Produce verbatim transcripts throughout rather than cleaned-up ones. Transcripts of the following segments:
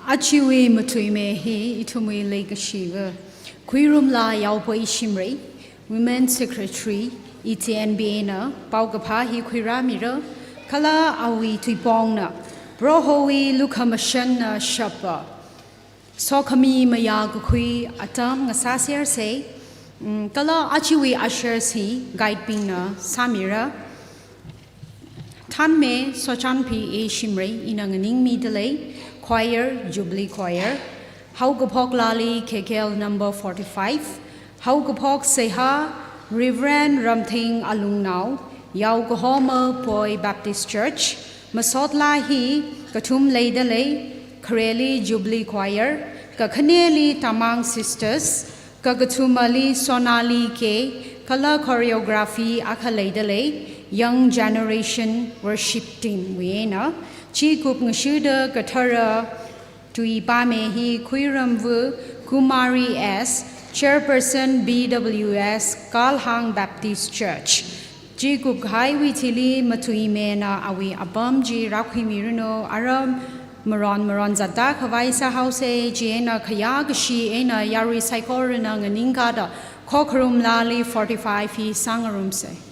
Ajawui matuimei hi ithumwui leikashiva Khuirumla Yaopoi Shimray, Women Secretary, E T N B A na paokaphā hi khuirāmira, kala awui tuipongna Prohowui lukhamashanna shapa sokhami mayākakhui atam ngasāsersa, mm, kala ajawui ushers hi guide bingna sāmira. Thanmei Sochanphi A Shimray ina nganingmidalei, Choir, Jubilee Choir. Haokaphoklali K K L number forty-five. Haokaphok seihā Reverend Ramthing Alungnao, Yaokahoma Poi Baptist Church. Masotlā hi kathum leidalei, khareli Jubilee Choir, kakhaneli Tamang Sisters, kakathumali Sonali K, kala choreography akha leidalei, Young Generation Worship Team wui eina. Chikup ngashuda kathara tui pāmei hi Khuiramva Kumari S, Chairperson B W S Kalhang Baptist Church. Chikup kahaiwui thili matuimeina awui apam chi rākhuimiranu, ara maron maron zatda khavai sāhaosa, chieina khayā kashi eina yarui saikorana nganingkada Khokharumlali forty-five hi sāngarumsa.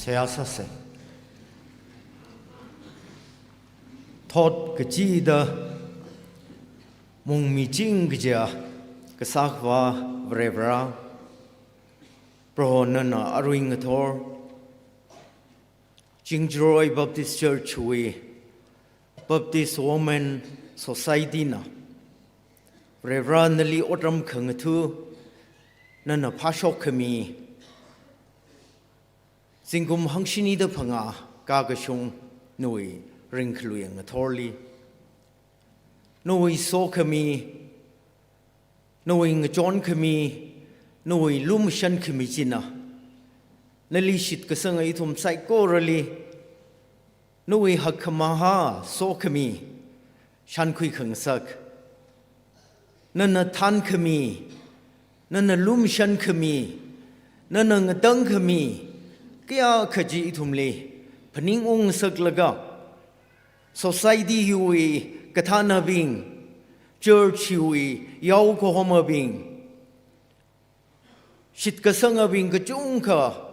Seihā sāsa. Thot kachida mungmiching kaja Kasā Akhava Varivara, Proho nana arui ngathor, Chingjaroi Baptist Church wui Baptist Women Society na, Varivara nali otram khangatha, nana phāshok khami, zingkum hangshini da phangā kakashung nawui ringkhalui ngathorli, nawui sokhami, nawui ngachon khami, nawui lumashan khami china, nali shitkasanga ithum saikorali, nawui hakkhamahā sokhami, shankhui khangasak, nana thankhami, nana lumashan khami, nana ngatang khami, kayākha chi ithumli phaningung ngasaklaga, society hiwui kathānabing, church hiwui yaokahomabing, shitkasangabing kachungkha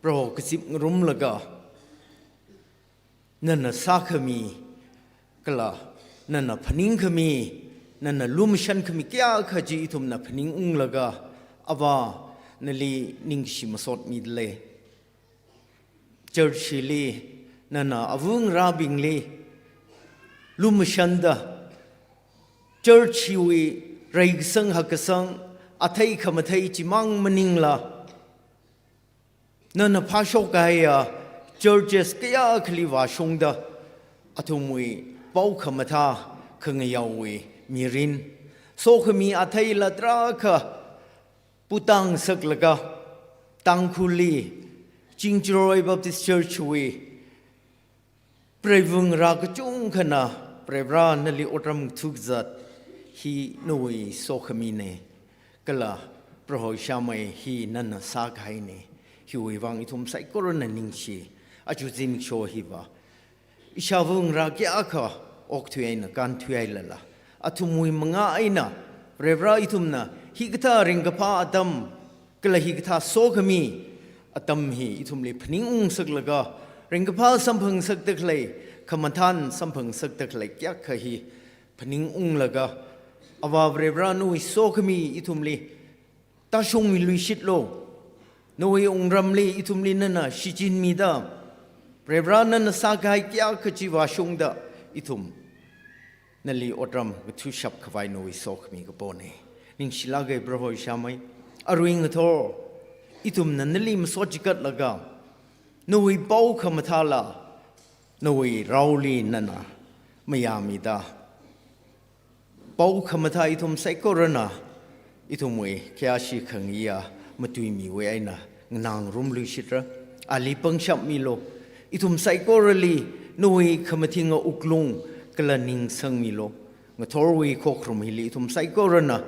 Proho kazip ngarumlaga, nana sākhami, kala nana phaningkhami, nana lumashan khami kayākha chi ithumna phaningunglaga, Avā nali ningshi masotmidalei. Church hili nana avungrābingli lumashanda, church hiwui reikasang hakkasang, athei khamathei chimang maningla, nana phāshok kahaiya churches kayākhali vāshungda, athumwui pao khamathā khangayaowui mirin, sokhami atheila tarākha putang saklaga, Tangkhulli Chingjaroi Baptist Church wui preivungrā kachungkhana Varivara nali otram thukzat, hi nawui sokhamina, kala Proho Ishamei hi nana sākahaina, hiwui vang ithum saikorana ningshi. Aja zimiksho hiva, ishāvungrā kayākha okthui eina kānthui hailala, athumwui mangā eina Varivara ithumna hikathā ringkaphā atam, kala hikathā sokhami atam hi ithumli phaningung ngasaklaga, ringkaphā samphangngasakda khalei, khamathān samphangngasakda khalei kayākha hi phaningunglaga, Avā Varivara nawui sokhami ithumli tāshungmiluishitlu. Nawui wungramli ithumli nana shichinmida, Varivara nana sākahai kayākha chi vāshungda, ithum nali otram kathushap khavai nawui sokhami kapona. Ningshilāka Proho Ishamei, arui ngathor ithumna nali masot chikatlaga, nawui pao khamathāla nawui raoli nana mayāmida, pao khamathā ithum saikorana ithumwui khayāshi khangayā matuimiwui eina nganāngarumluishitra. Ali pangshap milu. Ithum saikorali nawui khamathingwui wuklung kala ning sangmilu. Ngathorwui khokharum hili ithum saikorana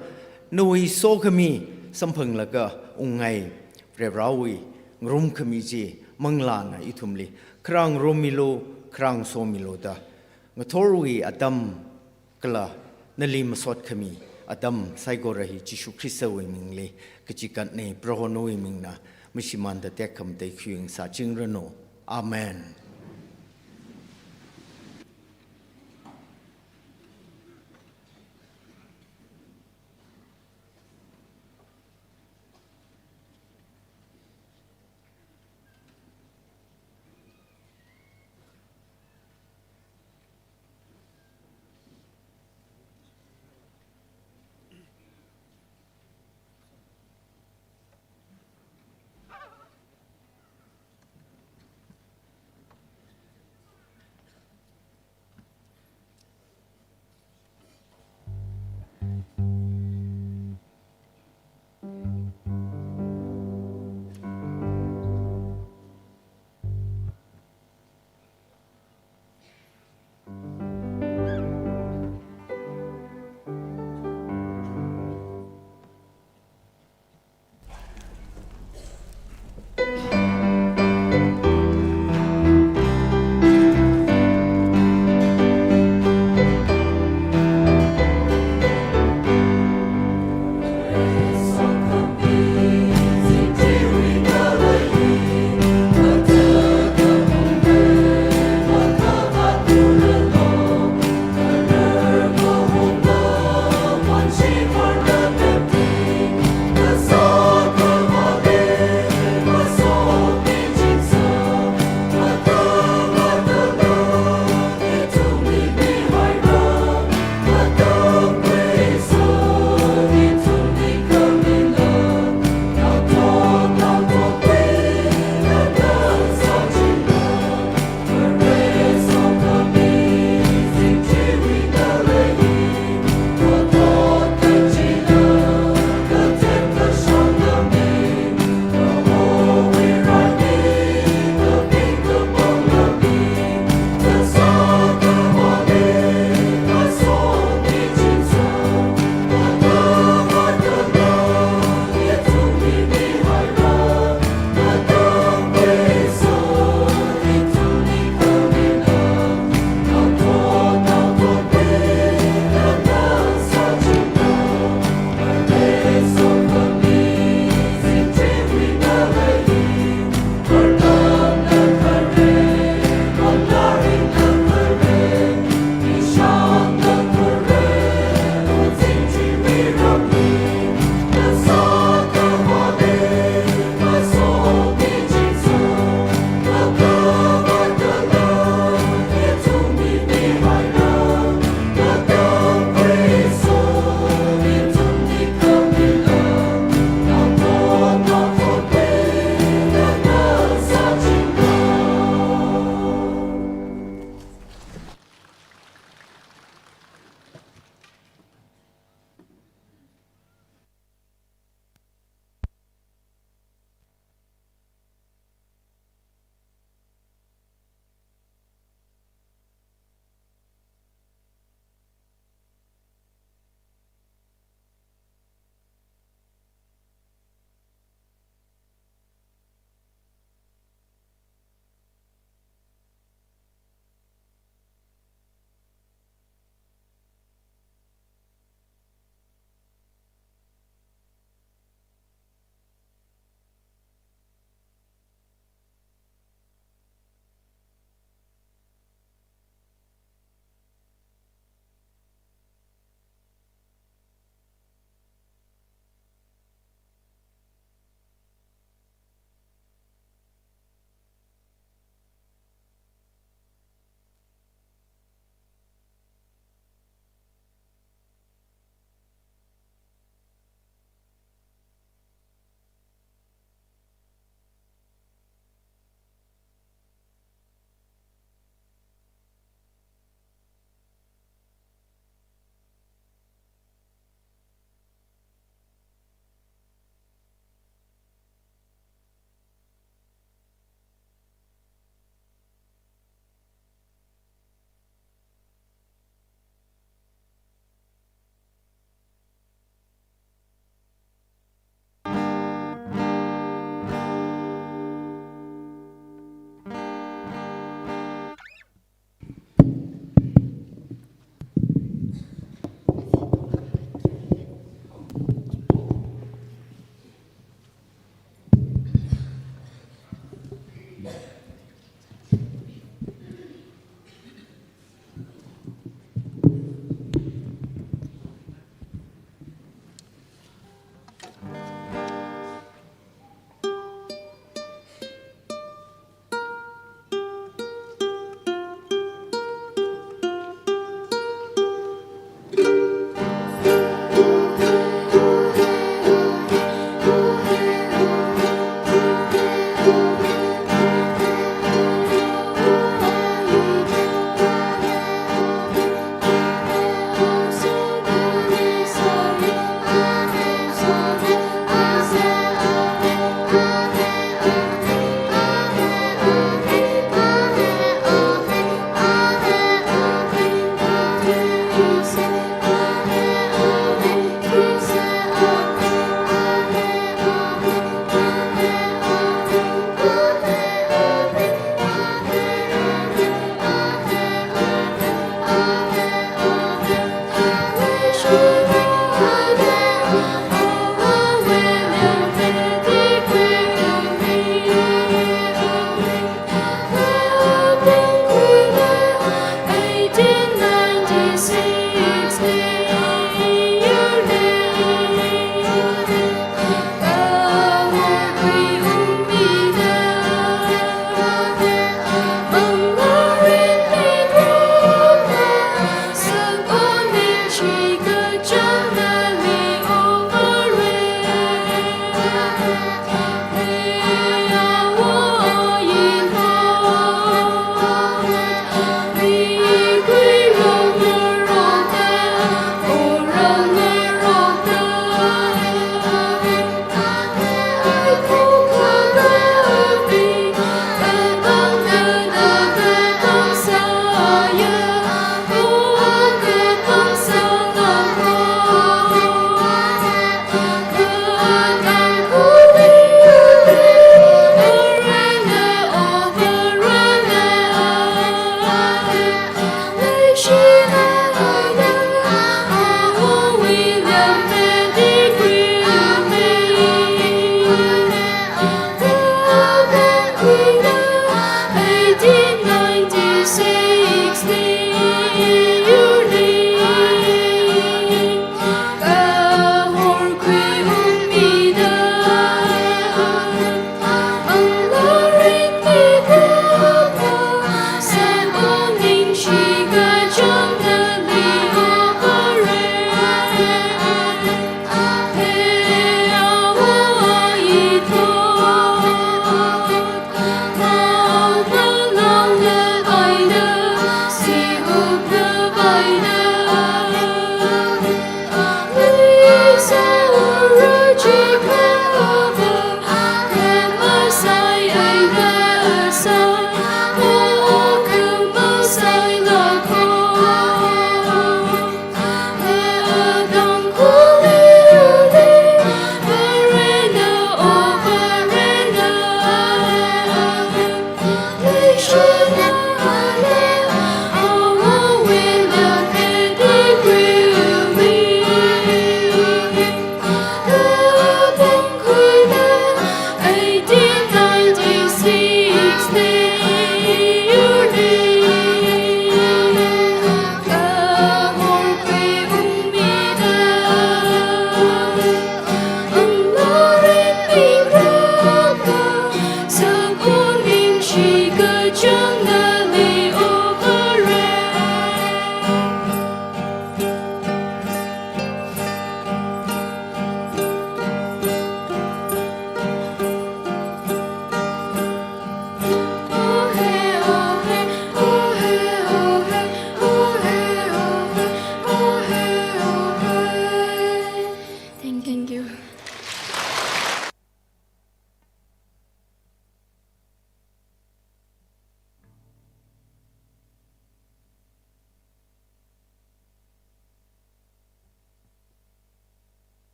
nawui sokhami samphanglaga ungngai. Varivarawui ngarumkhami chi manglāna ithumli kharā ngarummilu, kharā ngasomilu da, ngathorwui atam kala nali masot khami atam saikora hi Jishu Khristawui mingli kachikatna. Proho nawui mingna mashimānda tekhamatei khuiung sāchingranu. Amen.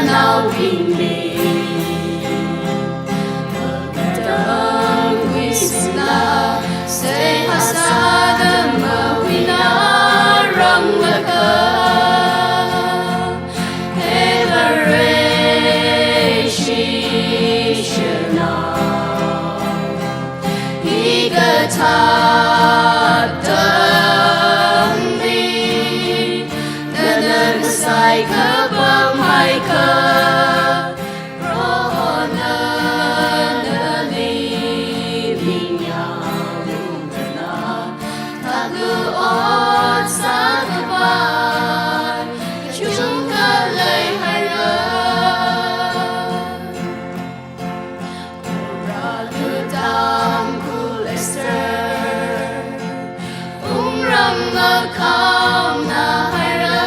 naobingli, tangkhuisila, seihā sāda mahuinarang lakha, he Vareshi shanao. Hikathā atamli, nana kasai kapam haikha, Prohona nali ningyāng ungrala, thaklu ot sākhavai kachungkha leihaira. Ungaralu Tangkhul Esther, ungram makamna haira,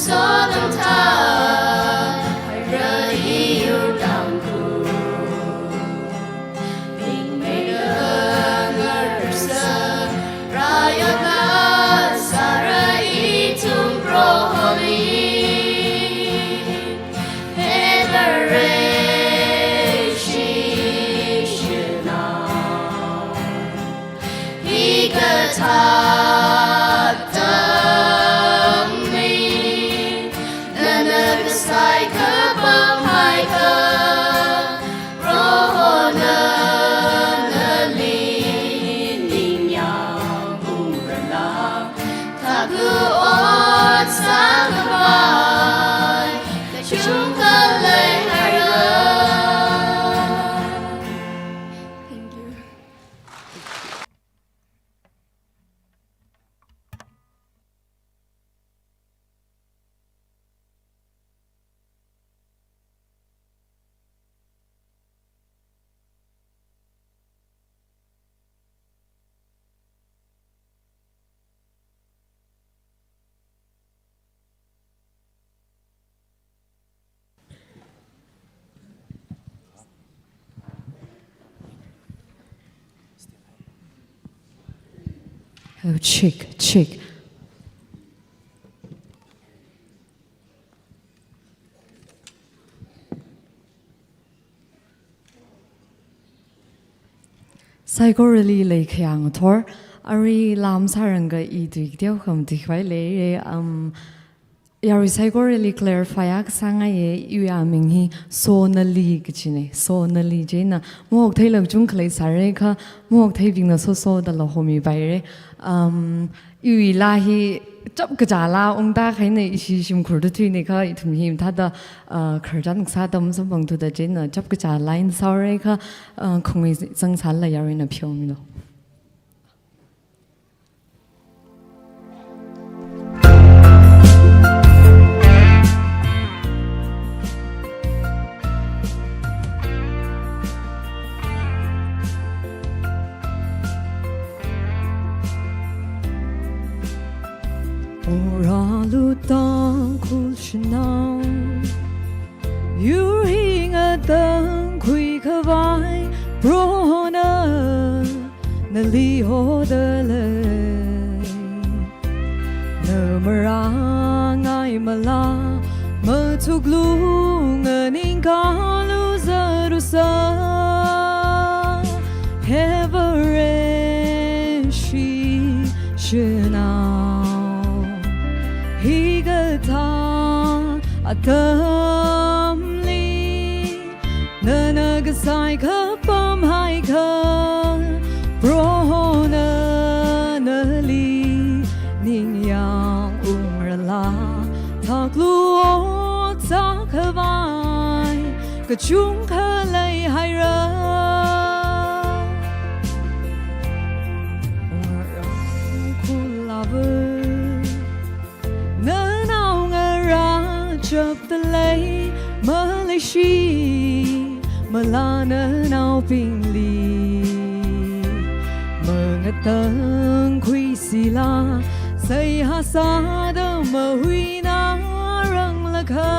sotam thāhaira iyur Tangkhul. Pingmei ngarsa, rayakna sāra ithum Proholi. He Vareshi shanao, hikathā atamli, nana kasai kapam haikha, Prohona nali ningyāng ungrala, thaklu ot sākhavai kachungkha leihaira. Thank you. Hello, check, check. Saikorali leikhayang thor, arui lam sāranga i tui teokha matuikhavai leira, um, yarui saikorali clarify akha sāngaiya, iwui aming hi Sonali kajina, Sonali chieina, maok theilāk kachungkha leisāra kha, maok theibingna sosoda la homipaira. Um, iwui laa hi chapkachā laa ungda khaina ishi shimkhurda thuina kha ithum hi mathāda, uh, khararchan kasā atam samphangthuda chieina chapkachā laa eina sāra kha, uh, khongwui zangsālala yaruina pheomilu. Ungaralu Tangkhul shanao, yur hi ngatangkhui khavai Prohona nali hoda lei. Na marāngai mala, mathuklung nganingkalu zarusa, he Vareshi shanao. Hikathā atamli, nana kasai kapam haikha, Prohona nali ningyāng ungrala, thaklu ot sākhavai kachungkha leihaira. Ngarān khulavā, nanao ngarā chapda lei, maleishi mala nanaobingli. Mangatangkhuisila, seihā sāda mahuinarang lakha,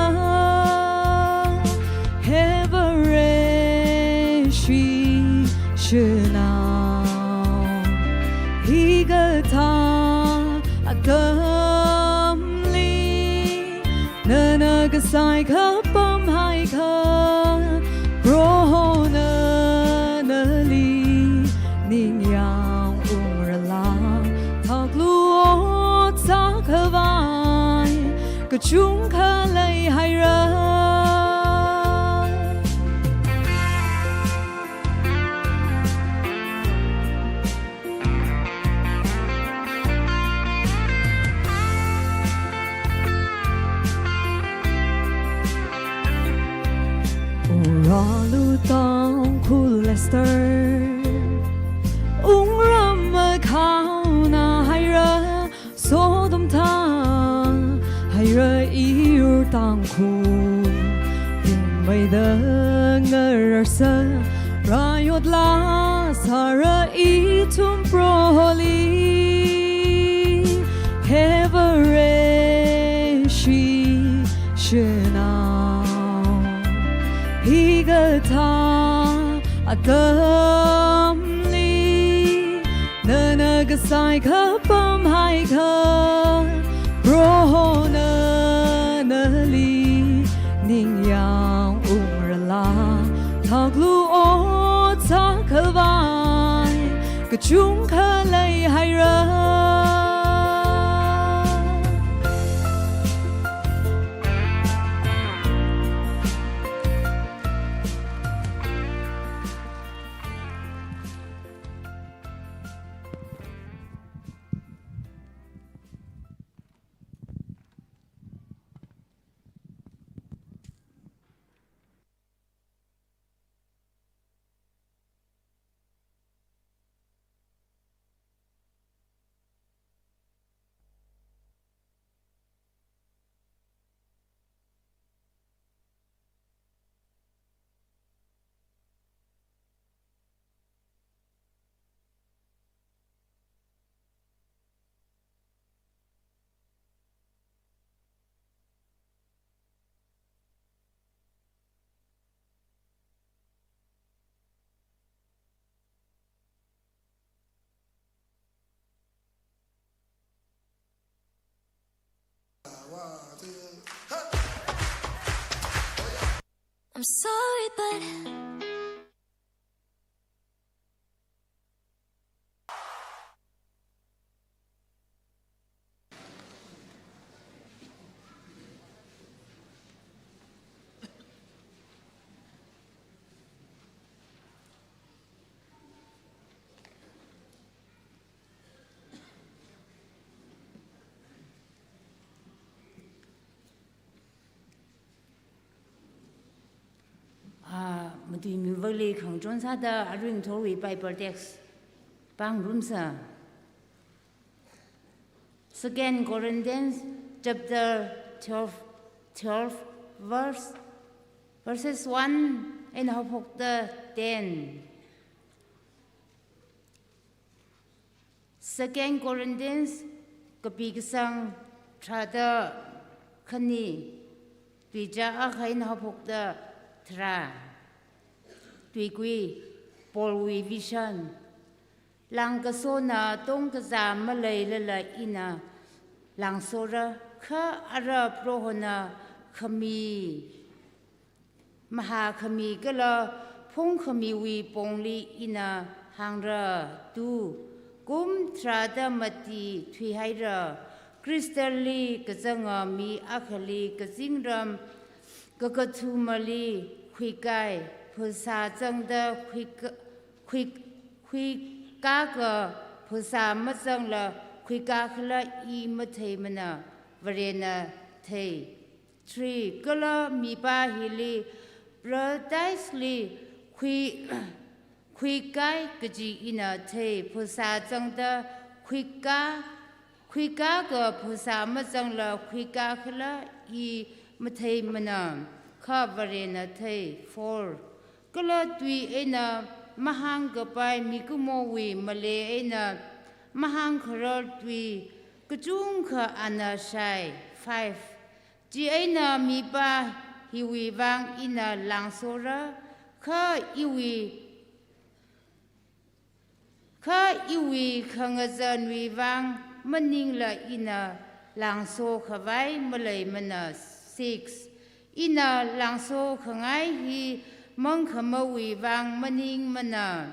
he Vareshi shanao. Hikathā atamli, nana Saikapam haikha, Prohona nali ningyāng ungrala, thaklu ot sākhavai kachungkha leihaira. Ungralu Tangkhul Esther, ungram makhaona haira, sodomtha haira iyur Tangkhul, pingmeida ngararsa rayotla sāra ithum Proholi, he Vareshi shanao. Hikathā atamli, nana kasai kapam haikha, Prohona nali ningyāng ungrala, thaklu ot sākhavai kachungkha leihaira. I'm sorry, but Ah, matuimi vali khangachon sāda aring thorwui Bible text pāngarumsa. Second Corinthians chapter twelve, twelve verse, verses one eina haophokta ten. Second Corinthians kapi kasang tharāda khani, tuicha akha eina haophokta tharā. Tuikui, Paulwui vision. Langkasona tongkazā maleilala ina langsora, kha ara Prohona khami, mahā khami kala phung khamiwui pongli ina hāngra. Two, kum tharāda mati thuihaira, Khristali kazanga mi akhali kazingram kakathumali khuikai, phasā zangda khuika-, khui, khuikaka phasā mazangla khuikakhala i matheimana, Varena thei. Three, kala mipā hili paradise li khui, khuikai kaji ina thei, phasā zangda khuika, khuikaka phasā mazangla khuikakhala i matheimana, kha Varena thei. Four, kala tui eina mahāngkapai mikumowui malei eina mahāngkharar tui kachungkha ana shai. Five, chieina mipā hiwui vang ina langsora, kha iwui, kha iwui khangazanwui vang maningla ina langso khavai maleimana. Six, Ina langso khangai hi mangkhamawui vang maningmana.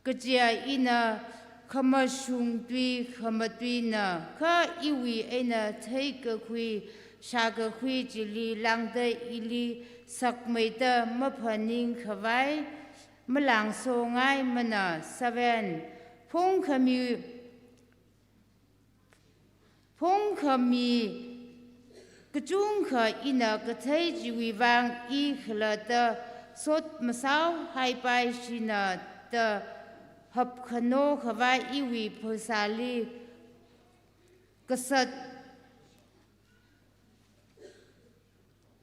Kaja ina khamashung tui khamatuina, kha iwui eina theikakhui, shākakhui chili lāngda ili sakmeida maphaning khavai malangso ngaimana. Seven. Phongkhami, phongkhami kachungkha ina kathei chiwui vang i khalatta sot masao haipai shina da hapkhano khavai iwui phasāli kasat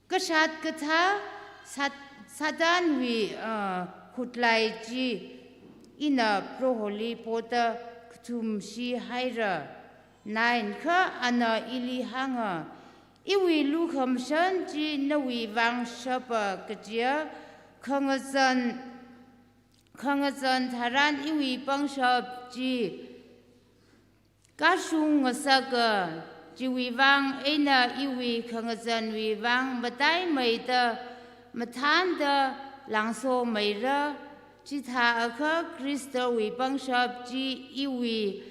kashat kathā Sat-, Satanwui, ah, khutlai chi ina Proholi poda kathumshi haira. Nine. Kha ana ili hānga, iwui lukhamashan chi nawui vang shapa kaja khangazan, khangazan tharan iwui pangshap chi kashung ngasaka. Chiwui vang eina iwui khangazanwui vang mataimeida mathānda langsomeira. Chithākha Khristawui pangshap chi iwui,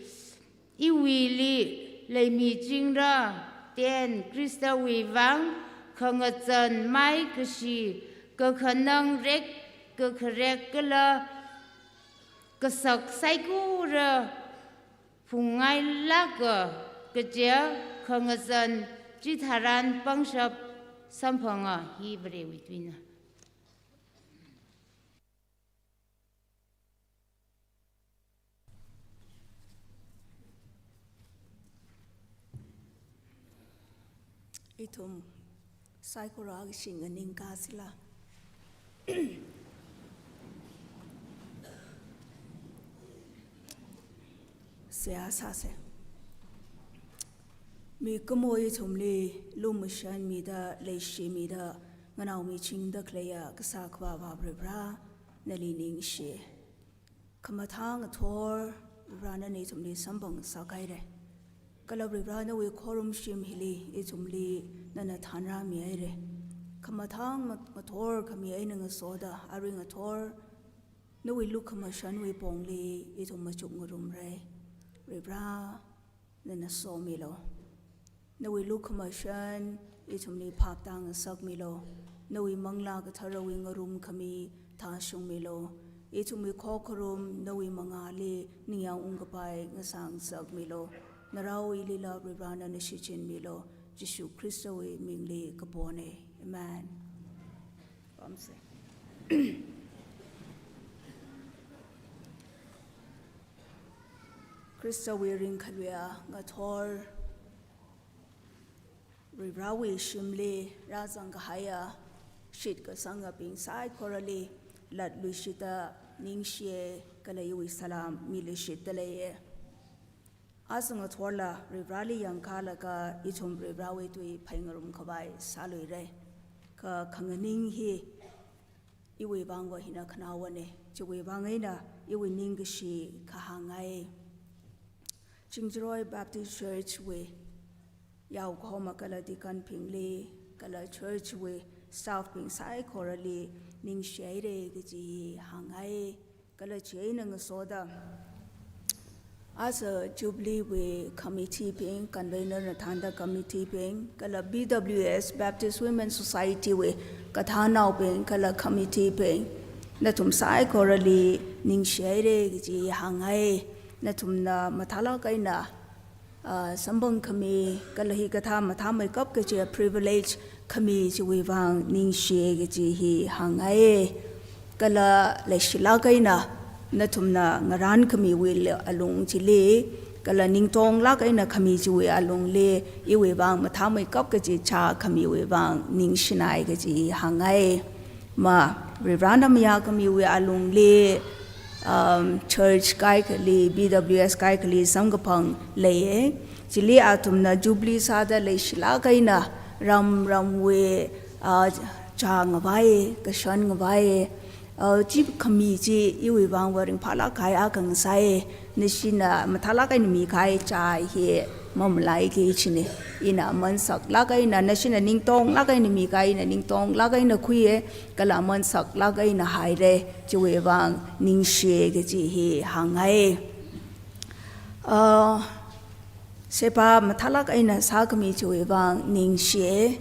iwuili leimichingra. Ten. Khristawui vang khangazan mai kashi, kakhanang rek, kakharek kala kasak saikora phungngailāka kaja khangazan chitharan pangshap samphanga. Hi Varewui tuina. Ithum saikora kasing nganingkasila. Seihā sāsa. Mikumo ithumli lumashanmida, leishimida, nganaomichingda khaleiya Kasā Akhava Varivara, nali ningshi. Khamathā ngathor Varivara nana ithumli samphang sākhaira. Kala Varivara nawui khorumshim hili ithumli nana thanrāmihaira. Khamathā nga-, ngathor khami eina ngasoda, arui ngathor nawui lukhamashanwui pongli ithum machukngarumra. Varivara, nana somilu. Nawui lukhamashan ithumli phaptāngasakmilu. Nawui Manglā Katharawui ngarumkhami thāshungmilu. Ithumwui khokharum nawui mangāli ningyāng ungkapai ngasāngasakmilu. Narao ilila Varivara nana shichinmilu. Jishu Khristawui mingli kapona. Amen. Pamsa. Khristawui ringkhaluiya ngathor, Varivarawui shimli rāzangkahaiya shitkasangabing saikorali latluishita ningshiya kala iwui salam miluishitda leiya. Aja ngathorla Varivarali yangkalaga ithum Varivarawui tui phāngarumkhavai sāluira. Kha khanganing hi iwui vangva hina khanaowana, chiwui vang eina iwui ningkashi kahāngngai. Chingjaroi Baptist Church wui yaokahoma kala deacon bingli, kala church wui staff bing saikorali ningshihaira kaji hāngngai. Kala chieina ngasoda, aja Jubilee wui committee bing, convener na thānda committee bing, kala B W S, Baptist Women Society wui kathānnaobing, kala committee bing, nathum saikorali ningshihaira kaji hāngngai. Nathumna mathālāk eina ah, samphangkhami, kala hikathā mathāmeikap kajiya privilege khami chiwui vang ningshiya kaji hi hāngngai. Kala leishilāk eina nathumna ngarānkhamiwui alung chili, kala ningtonglāk eina khami chiwui alungli, iwui vang mathāmeikap kaji chākhamiwui vang ningshinai kaji hi hāngngai. Ma, Varivarana mayākhamiwui alungli, um, church kaikhali, B W S kaikhali samkaphang leiya. Chili athumna Jubilee sāda leishilāk eina ram ramwui, uh, chāngavai, kashan ngavai, Uh, chi khami chi iwui vangva ringphālāk kahai akha ngasai, nashina mathālāk eina mikahai chā hi mamalaiki chine. Ina amansaklāk eina, nashina ningtonglāk eina mikahai, ina ningtonglāk eina khuiye, kala amansaklāk eina haire, chiwui vang ningshiye kaji hi hāngngai. Uh, Seba mathālāk eina sākhami chiwui vang ningshiye.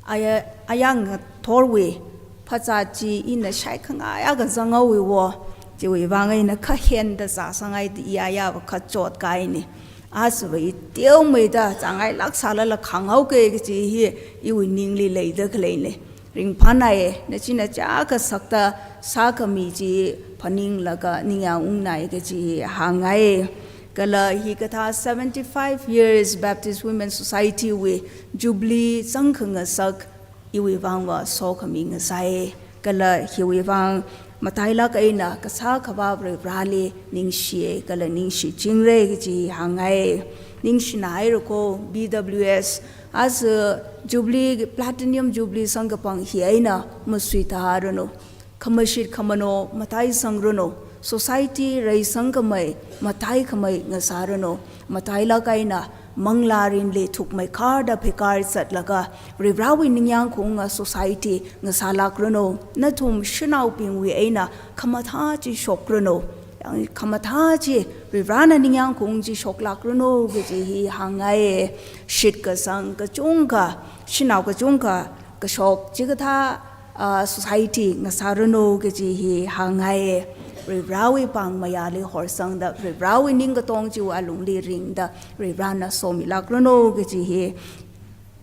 Aya, ayang ngathorwui phazā chi ina shaikhangai akha zanghaowa. Chiwui vang eina khahen da zāsangngai da i ayava kachot kahaine. Ashiva i teomeida zāngailāk sālala khānghaoke kaji hi iwui ningli leida khaleine. Ringphānaiye, nachina chiyākha sakta sākhami chi phaninglaga ningyāng ungnai kaji hāngngai. Kala hikathā seventy-five years Baptist Women Society wui Jubilee zangkhangasak iwui vangva sokhami ngasai. Kala hiwui vang matailāk eina kasā Akhava Varivarali ningshiye kala ningshichingre kaji hāngngai. Ningshina haira ko B W S, aja Jubilee, Platinum Jubilee sangkapang hi eina masuitāranu. Khamashit khamano mataisangranu. Society reisangkhamei mataikhamei ngasāranu. Matailāk eina manglārinli thukmeikharda pheikar zatlaga, Varivarawui ningyāng khaunga society ngasālākranu. Nathum shanaobingwui eina khamathā chi shokranu. Khamathā chi Varivarana ningyāng khaung chi shoklākranu kaji hi hāngngai. Shitkasang kachungkha, shanao kachungkha kashok chikathā, ah, society ngasāranu kaji hi hāngngai. Varivarawui pāngmayāli horsangda, Varivarawui ningkatong chiwui alungli ringda, Varivarana somilākranu kaji hi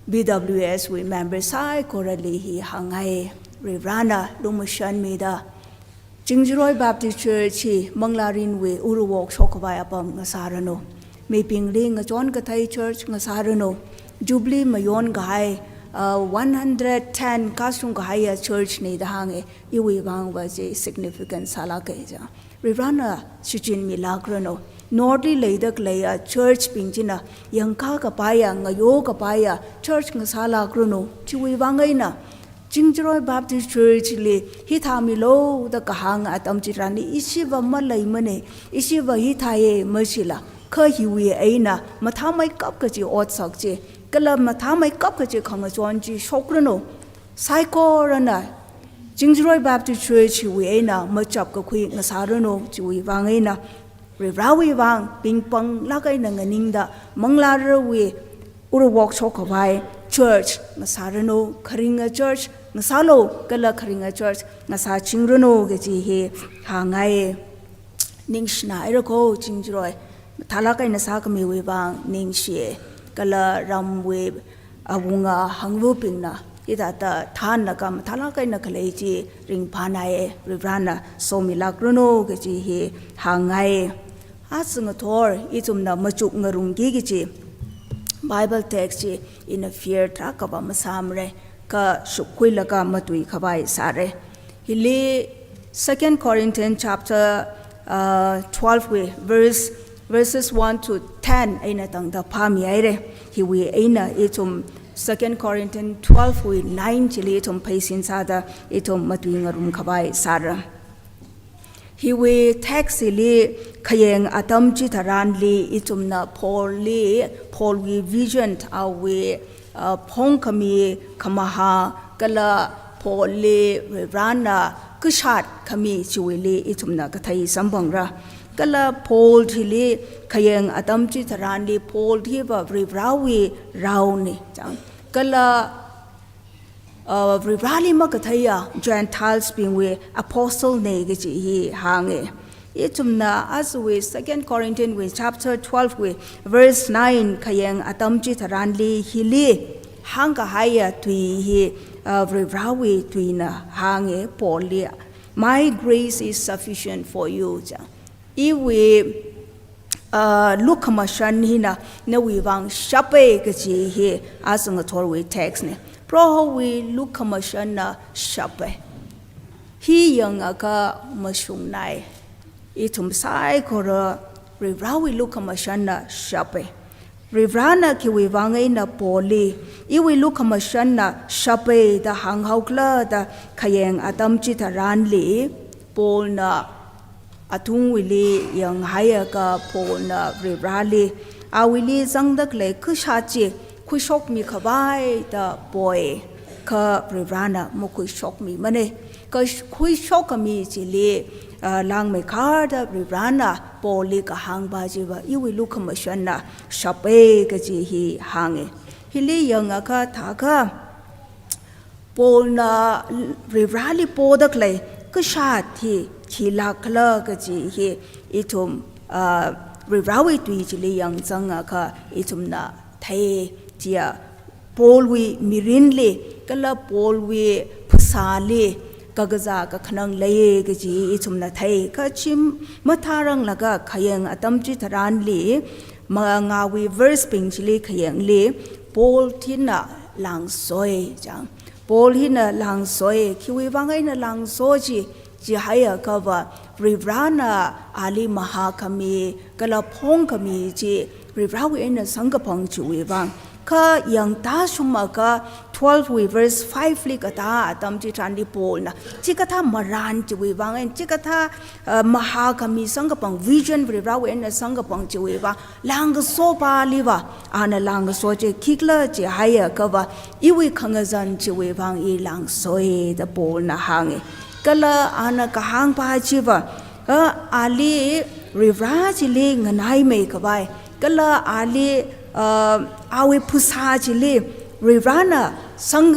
B W S wui member saikorali hi hāngngai. Varivarana lumashanmida, Chingjaroi Baptist Church hi manglārinwui uruwok shokkhavai apam ngasāranu. Mibingli ngachon kathei church ngasāranu. Jubilee mayon kahai, uh, one hundred ten kashung kahaiya church ne da hānge, iwui vangva chi significant sālāke ja. Varivarana shichinmilākranu. North li leida khaleiya church bing china yangkā kapaiya, ngayo kapaiya church ngasālākranu. Chiwui vang eina Chingjaroi Baptist Church li hithāmilo da kahāng atam chitharanli ishiva maleimane, ishiva hithāye mashila, kha hiwui eina mathāmeikap kaji otsak chi, kala mathāmeikap kaji khangachon chi shokranu. Saikorana Chingjaroi Baptist Church hiwui eina machap kakhui ngasāranu, chiwui vang eina Varivarawui vang pingpanglāk eina nganingda, manglārawui uruwok shokkhavai church ngasāranu, kharinga church ngasālu, kala kharinga church ngasāchingranu kaji hi hāngngai. Ningshina haira ko Chingjaroi, mathālāk eina sākhamiwui vang ningshiye, kala ramwui awunga hangvabingna hithāda thānlaga mathālāk eina khalei chi ringphānaiye, Varivarana somilākranu kaji hi hāngngai. Aja ngathor ithumna machukngarumki kaji Bible text chi ina fear tarākhava masāmare, kha shupkhuilaga matuikhavai sāre. Hili Second Corinthians chapter, uh, twelve wui verse, verses one to ten eina tangda phāmihaire. Hiwui eina ithum Second Corinthians twelve wui nine chili ithum pheisin sāda ithum matuingarumkhavai sāra. Hiwui text hili khayang atam chitharanli ithumna Paul li, Paul wui vision, awui, uh, phongkhami khamahā, kala Paul li Varivarana kashat khami chiwuili ithumna kathei samphangra. Kala Paul hili khayang atam chitharanli Paul hiva Varivarawui raone, chang. Kala uh, Varivarali makatheiya Gentiles bingwui apostle ne kaji hi hānge. Ithumna ajawui Second Corinthians wui chapter twelve wui verse nine khayang atam chitharanli hili hāngkahaiya tui hi, uh, Varivarawui tuina hānge Paul li. "My grace is sufficient for you," ja. Iwui, uh, lukhamashan hina nawui vang shape kaji hi aja ngathorwui text ne. Prohowui lukhamashanna shape. Hi yangakha mashungnai. Ithum saikora Varivarawui lukhamashanna shape. Varivarana khiwui vang eina Paul li, iwui lukhamashanna shape da hānghaokhala da khayang atam chitharanli, Paulna atungwuili yanghaiakha Paulna Varivarali, awuili zangda khalei kashā chi khuishokmi khavai da poi, kha Varivarana makhuishokmimana. Kha khuishokkhami chili, ah, langmeikharda Varivarana Paulli kahāngpa chiva iwui lukhamashanna shapa kaji hi hānga. Hili yangakha thākha, Paulna Varivarali poda khalei kashā hi khilākhala kaji hi ithum, ah, Varivarawui tui chili yangzangakha ithumna thei. Chiya Paulwui mirinli kala Paulwui phasāli kakazā kakhanang lei kaji ithumna thei. Kha chi mathāranglaga khayang atam chitharanli, mangāwui verse bing chili khayangli, Paul hina lāngsoi chang. Paul hina lāngsoi, khiwui vang eina lāngso chi, chihaiakhava, Varivarana ali mahākhami kala phongkhami chi, Varivarawui eina samkaphang chiwui vang. Kha yangtashungakha twelve wui verse five li kathā atam chitharanli Paulna, chikathā marān chiwui vang eina, chikathā, uh, mahākhami samkaphang, vision Varivarawui eina samkaphang chiwui vang, lāngkasopaliva, ana lāngkaso chi khikhala chihaiakhava, iwui khangazan chiwui vang i lāngsoi da Paulna hānga. Kala ana kahāngpa chiva, ah, ali Varivara chili nganaimei khavai, kala ali, ah, awui phasā chili Varivarana sang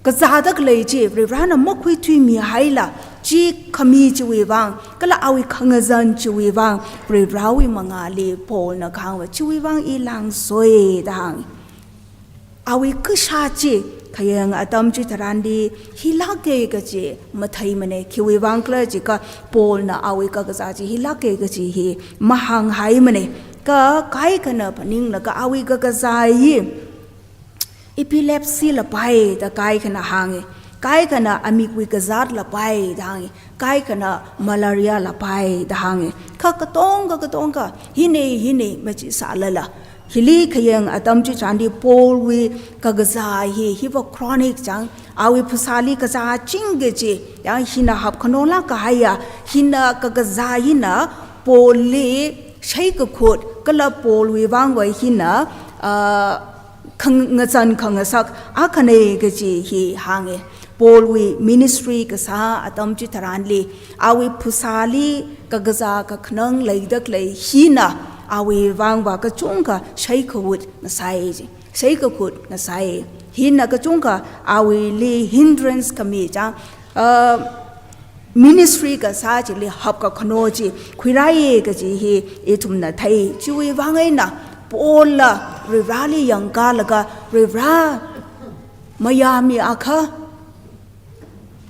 kazāda khalei chi Varivarana makhuithuimihaila, chi khami chiwui vang, kala awui khangazan chiwui vang, Varivarawui mangāli Paulna kahāngva, chiwui vang i lāngsoi da hānga. Awui kashā chi, khayang atam chitharanli hilāka kaji matheimana, khiwui vang khala jiakha Paulna awui kakazā chi hilāka kaji hi mahānghaimana. Kha kaikhana phaninglaga awui kakazā hi epilepsy lapai da kaikhana hānga, kaikhana amikwui kazāt lapai da hānga, kaikhana malaria lapai da hānga. Kha katonga katonga, hina hina machisālala, hili khayang atam chitharanli Paulwui kakazā hi, hiva chronic chang, awui phasāli kazāching kaji, ya hina hapkhanolāk kahaiya, hina kakazā hina Paulli shaikakhut, kala Paulwui vangva hina, ah, khang-, ngazan khangasak akhana kaji hi hānga. Paulwui ministry kasā atam chitharanli, awui phasāli kakazā kakhanang leida khalei hina, awui vangva kachungkha shaikahut ngasai ji. Shaikakhut ngasai. Hina kachungkha awuili hindrance khami chang, ah, ministry kasā chili hapkakhano chi khuirai kaji hi ithumna thei. Chiwui vang eina Paulna Varivarali yangkalaga, Varivara, mayāmiakha,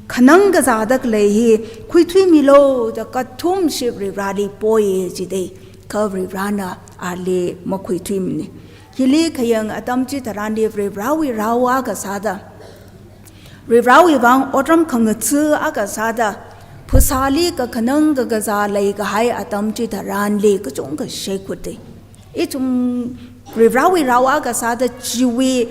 khanang kazāda khalei hi khuithuimilu da kathumshi Varivarali poi jida, kha Varivarana ali makhuithuimana. Hili khayang atam chitharanli Varivarawui rao akha sāda, Varivarawui vang otram khangatha akha sāda, phasāli kakhanang kakazā leikahai atam chitharanli kachungkha shaikhuta. Ithum Varivarawui rao akha sāda chiwui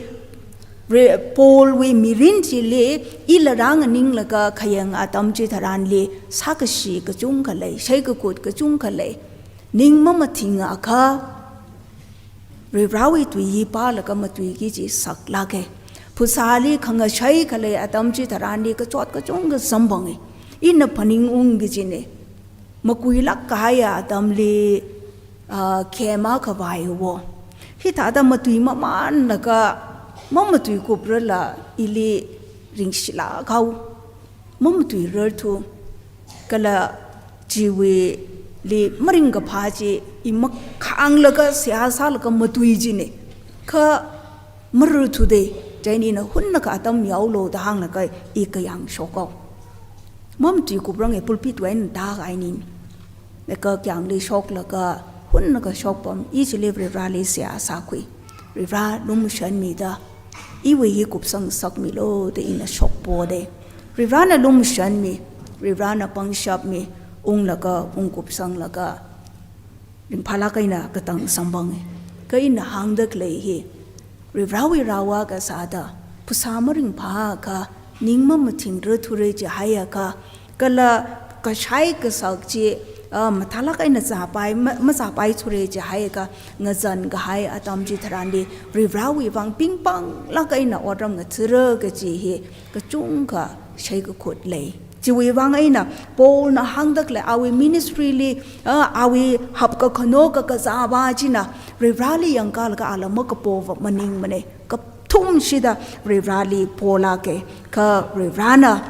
Re-, Paulwui mirin chili ila rānganinglaga khayang atam chitharanli sākashi kachungkha lei, shaikakhut kachungkha lei. Ning mamathingakha, Varivarawui tui hi pālaga matuiki kaji saklāka. Phasāli khangashei khalei atam chitharanli kachot kachungkha samphanga. Ina phaningung kajina. Makuilāk kahaiya atamli, ah, khema khavai wo. Hithāda matui mamanlaga, mamatuikuprala ili ringshilāk haowa. Mamatuirarthu. Kala chiwuili maringkaphā chi i makhānglaga seihā sālaga matui jina. Kha mararthuda, chieina ina hunnakha atam yaolu da hānglaga i kayāng shok haowa. Mamatuikupranga, pulpit wui eina tākahaina. Laga kayāngli shoklaga, hunnakha shokpam, i chili Varivarali seihā sākhui. Varivara lumashanmida, iwui hi kupsang ngasakmilu da ina shokpoda. Varivarana lumashanmi, Varivarana pangshapmi, unglaga, ungkupsanglaga, ringphālāk eina katang samphanga. Kha ina hāngda khalei hi, Varivarawui rao akha sāda, phasā maringphāakha, ning mamathingrar thura jihaiakha, kala kashai kasak chi, ah, mathālāk eina zāpai, ma-, mazāpai thura chihaiakha ngazan kahai atam chitharanli, Varivarawui vang pingpanglāk eina otram ngathara kaji hi kachungkha shaikakhut lei. Chiwui vang eina Paulna hāngda khalei awui ministry li, ah, awui hapkakhano kakazā va china Varivarali yangkalaga ala makapova maningmana. Kathumshida Varivarali polāka. Kha Varivarana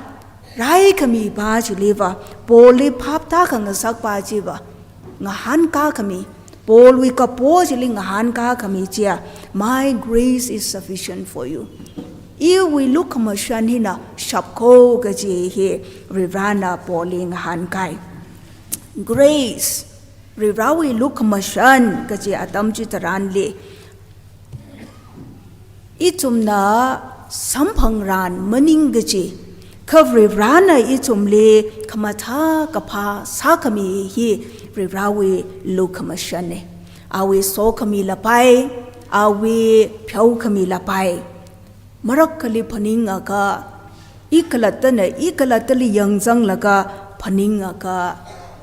raikhami va chiliva, Paulli phap tākhangasak va chiva ngahānkā khami, Paulwui kapo chili ngahānkā khami chiya, "My grace is sufficient for you." Iwui lukhamashan hina shapkho kaji hi Varivarana Paulli ngahānkai. Grace, Varivarawui lukhamashan kaji atam chitharanli, ithumna samphangran maning kaji, kha Varivarana ithumli khamathā kaphā sākhami hi Varivarawui lukhamashana. Awui sokhami lapai, awui pheokhami lapai. Marakhali phaningakha, ikhalattana ikhalattali yangzanglaga phaningakha,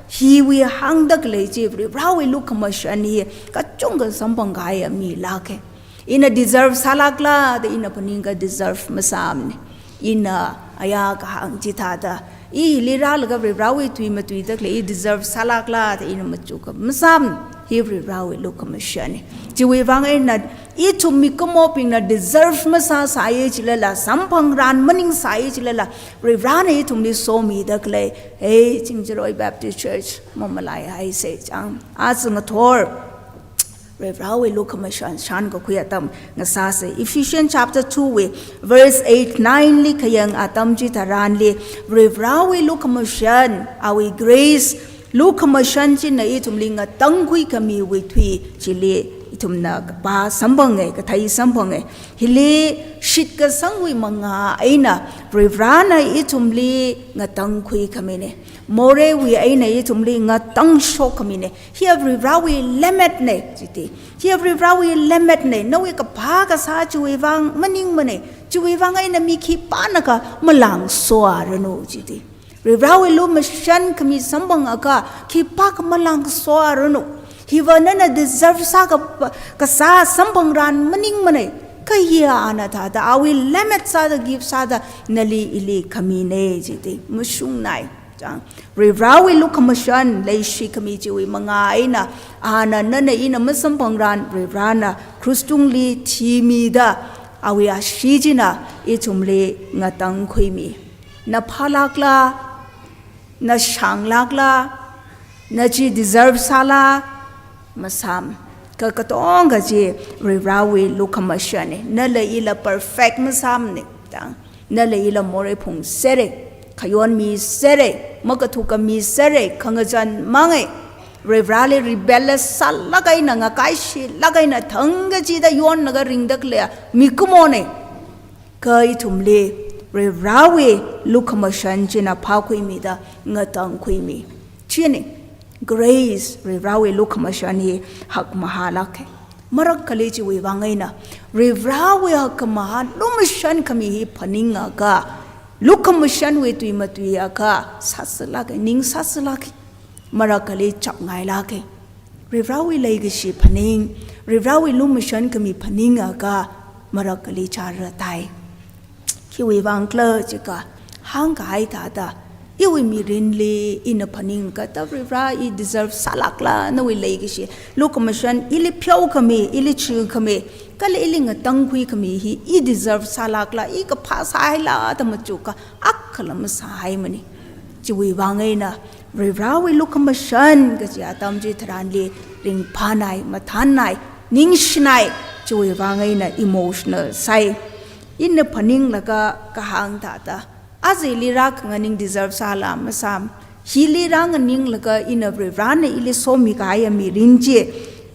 hiwui hāngda khalei chi Varivarawui lukhamashan hi kachungkha samphangkahai amilāka. Ina deserve sālākla da ina phaningakha deserve masāmana. Ina aya kahāng chithāda, ili rālaga Varivarawui tui matuida khalei i deserve sālākla da ina machukha masāmana. Hi Varivarawui lukhamashana. Chiwui vang eina ithum mikumobingna deserve masāsāya chilala, samphangran maningsāya chilala, Varivarana ithumli somida khalei, hey, Chingjaroi Baptist Church mamalaihaisa chang. Aja ngathor Varivarawui lukhamashan shankakhui atam ngasāsa. Ephesians chapter two wui verse eight, nine li khayang atam chitharanli, Varivarawui lukhamashan, awui grace, lukhamashan china ithumli ngatangkhui khamiwui tui chili ithumna kapā samphanga, kathei samphanga. Hili shitkasangwui mangā eina Varivarana ithumli ngatangkhui khamina. Moreiwui eina ithumli ngatangshok khamina. Hiya Varivarawui lemmetna, chiti. Hiya Varivarawui lemmetna, nawui kaphā kasā chiwui vang maningmana. Chiwui vang eina mi khipānakha malangsoaranu, chiti. Varivarawui lumashan khami samphangakha khipākha malangsoaranu. Hiva nana deserve sāka-, kasā samphangran maningmana. Kha hiya ana thāda, awui lemmet sāda, gift sāda, nali ili khamina, chiti. Mashungnai. Chang, Varivarawui lukhamashan leishi khami chiwui mangā eina, ana nana ina masamphangran Varivarana krus tungli thimida, awui ashee china ithumli ngatangkhuimi. Na phālākla, na shānglākla, na chi deserve sāla, masām. Kha katonga chi Varivarawui lukhamashana. Nala ila perfect masāmana. Tang, nala ila morei phungsera, khayon misera, makathuka misera, khangazan manga. Varivarali rebellious sālāk eina, ngakaishilāk eina, thangkachida yonlaga ringda khalei mikumona. Kha ithumli Varivarawui lukhamashan china phākhuimida ngatangkhuimi. Chieina, grace, Varivarawui lukhamashan hi hakmahālāka. Marakhali chiwui vang eina, Varivarawui hakmahā lumashan khami hi phaningakha, lukhamashanwui tui matuiakha, sāsālāka, ning sāsālāka. Marakhali chapngailāka. Varivarawui leikashi phaning, Varivarawui lumashan khami phaningakha, marakhali chāra tai. Khiwui vangkhala jiakha, hāngkahai thāda, iwui mirinli ina phaningakha, Varivara, i deserve sālākla nawui leikashi, lukhamashan ili pheokhami, ili chikhami, kala ili ngatangkhui khami hi i deserve sālākla, i kaphā sāhaila da machukha, akhala masāhaimana. Chiwui vang eina, Varivarawui lukhamashan kaji atam chitharanli ringphānai, mathānnai, ningshinai, chiwui vang eina emotional sāi. Ina phaninglaga kahāng thāda, aja ili rākhanganing deserve sāla masām. Hili rānganinglaga ina Varivarana ili somikahaiya mirin chi,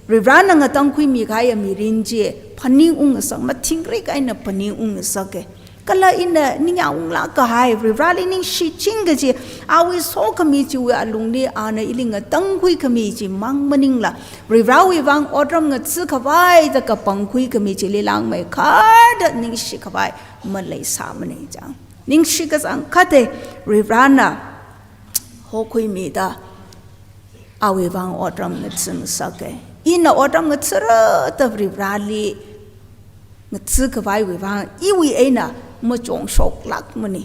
Varivarana ngatangkhuimikahaiya mirin chi phaningungngasak, mathingrik eina phaningungngasaka. Kala ina ningyāng unglākkahai, Varivarali ningshiching kaji, awui sokhami chiwui alungli ana ili ngatangkhui khami chimang maningla, Varivarawui vang otram ngatsikhavai da kapangkhui khami chili langmeikharda ningshikhavai maleisāmana chang. Ningshi kachangkhatta Varivarana hokhuimida awui vang otram ngathangasaka. Ina otram ngathara da Varivarali ngatha khavaiwui vang iwui eina machongshoklākmana.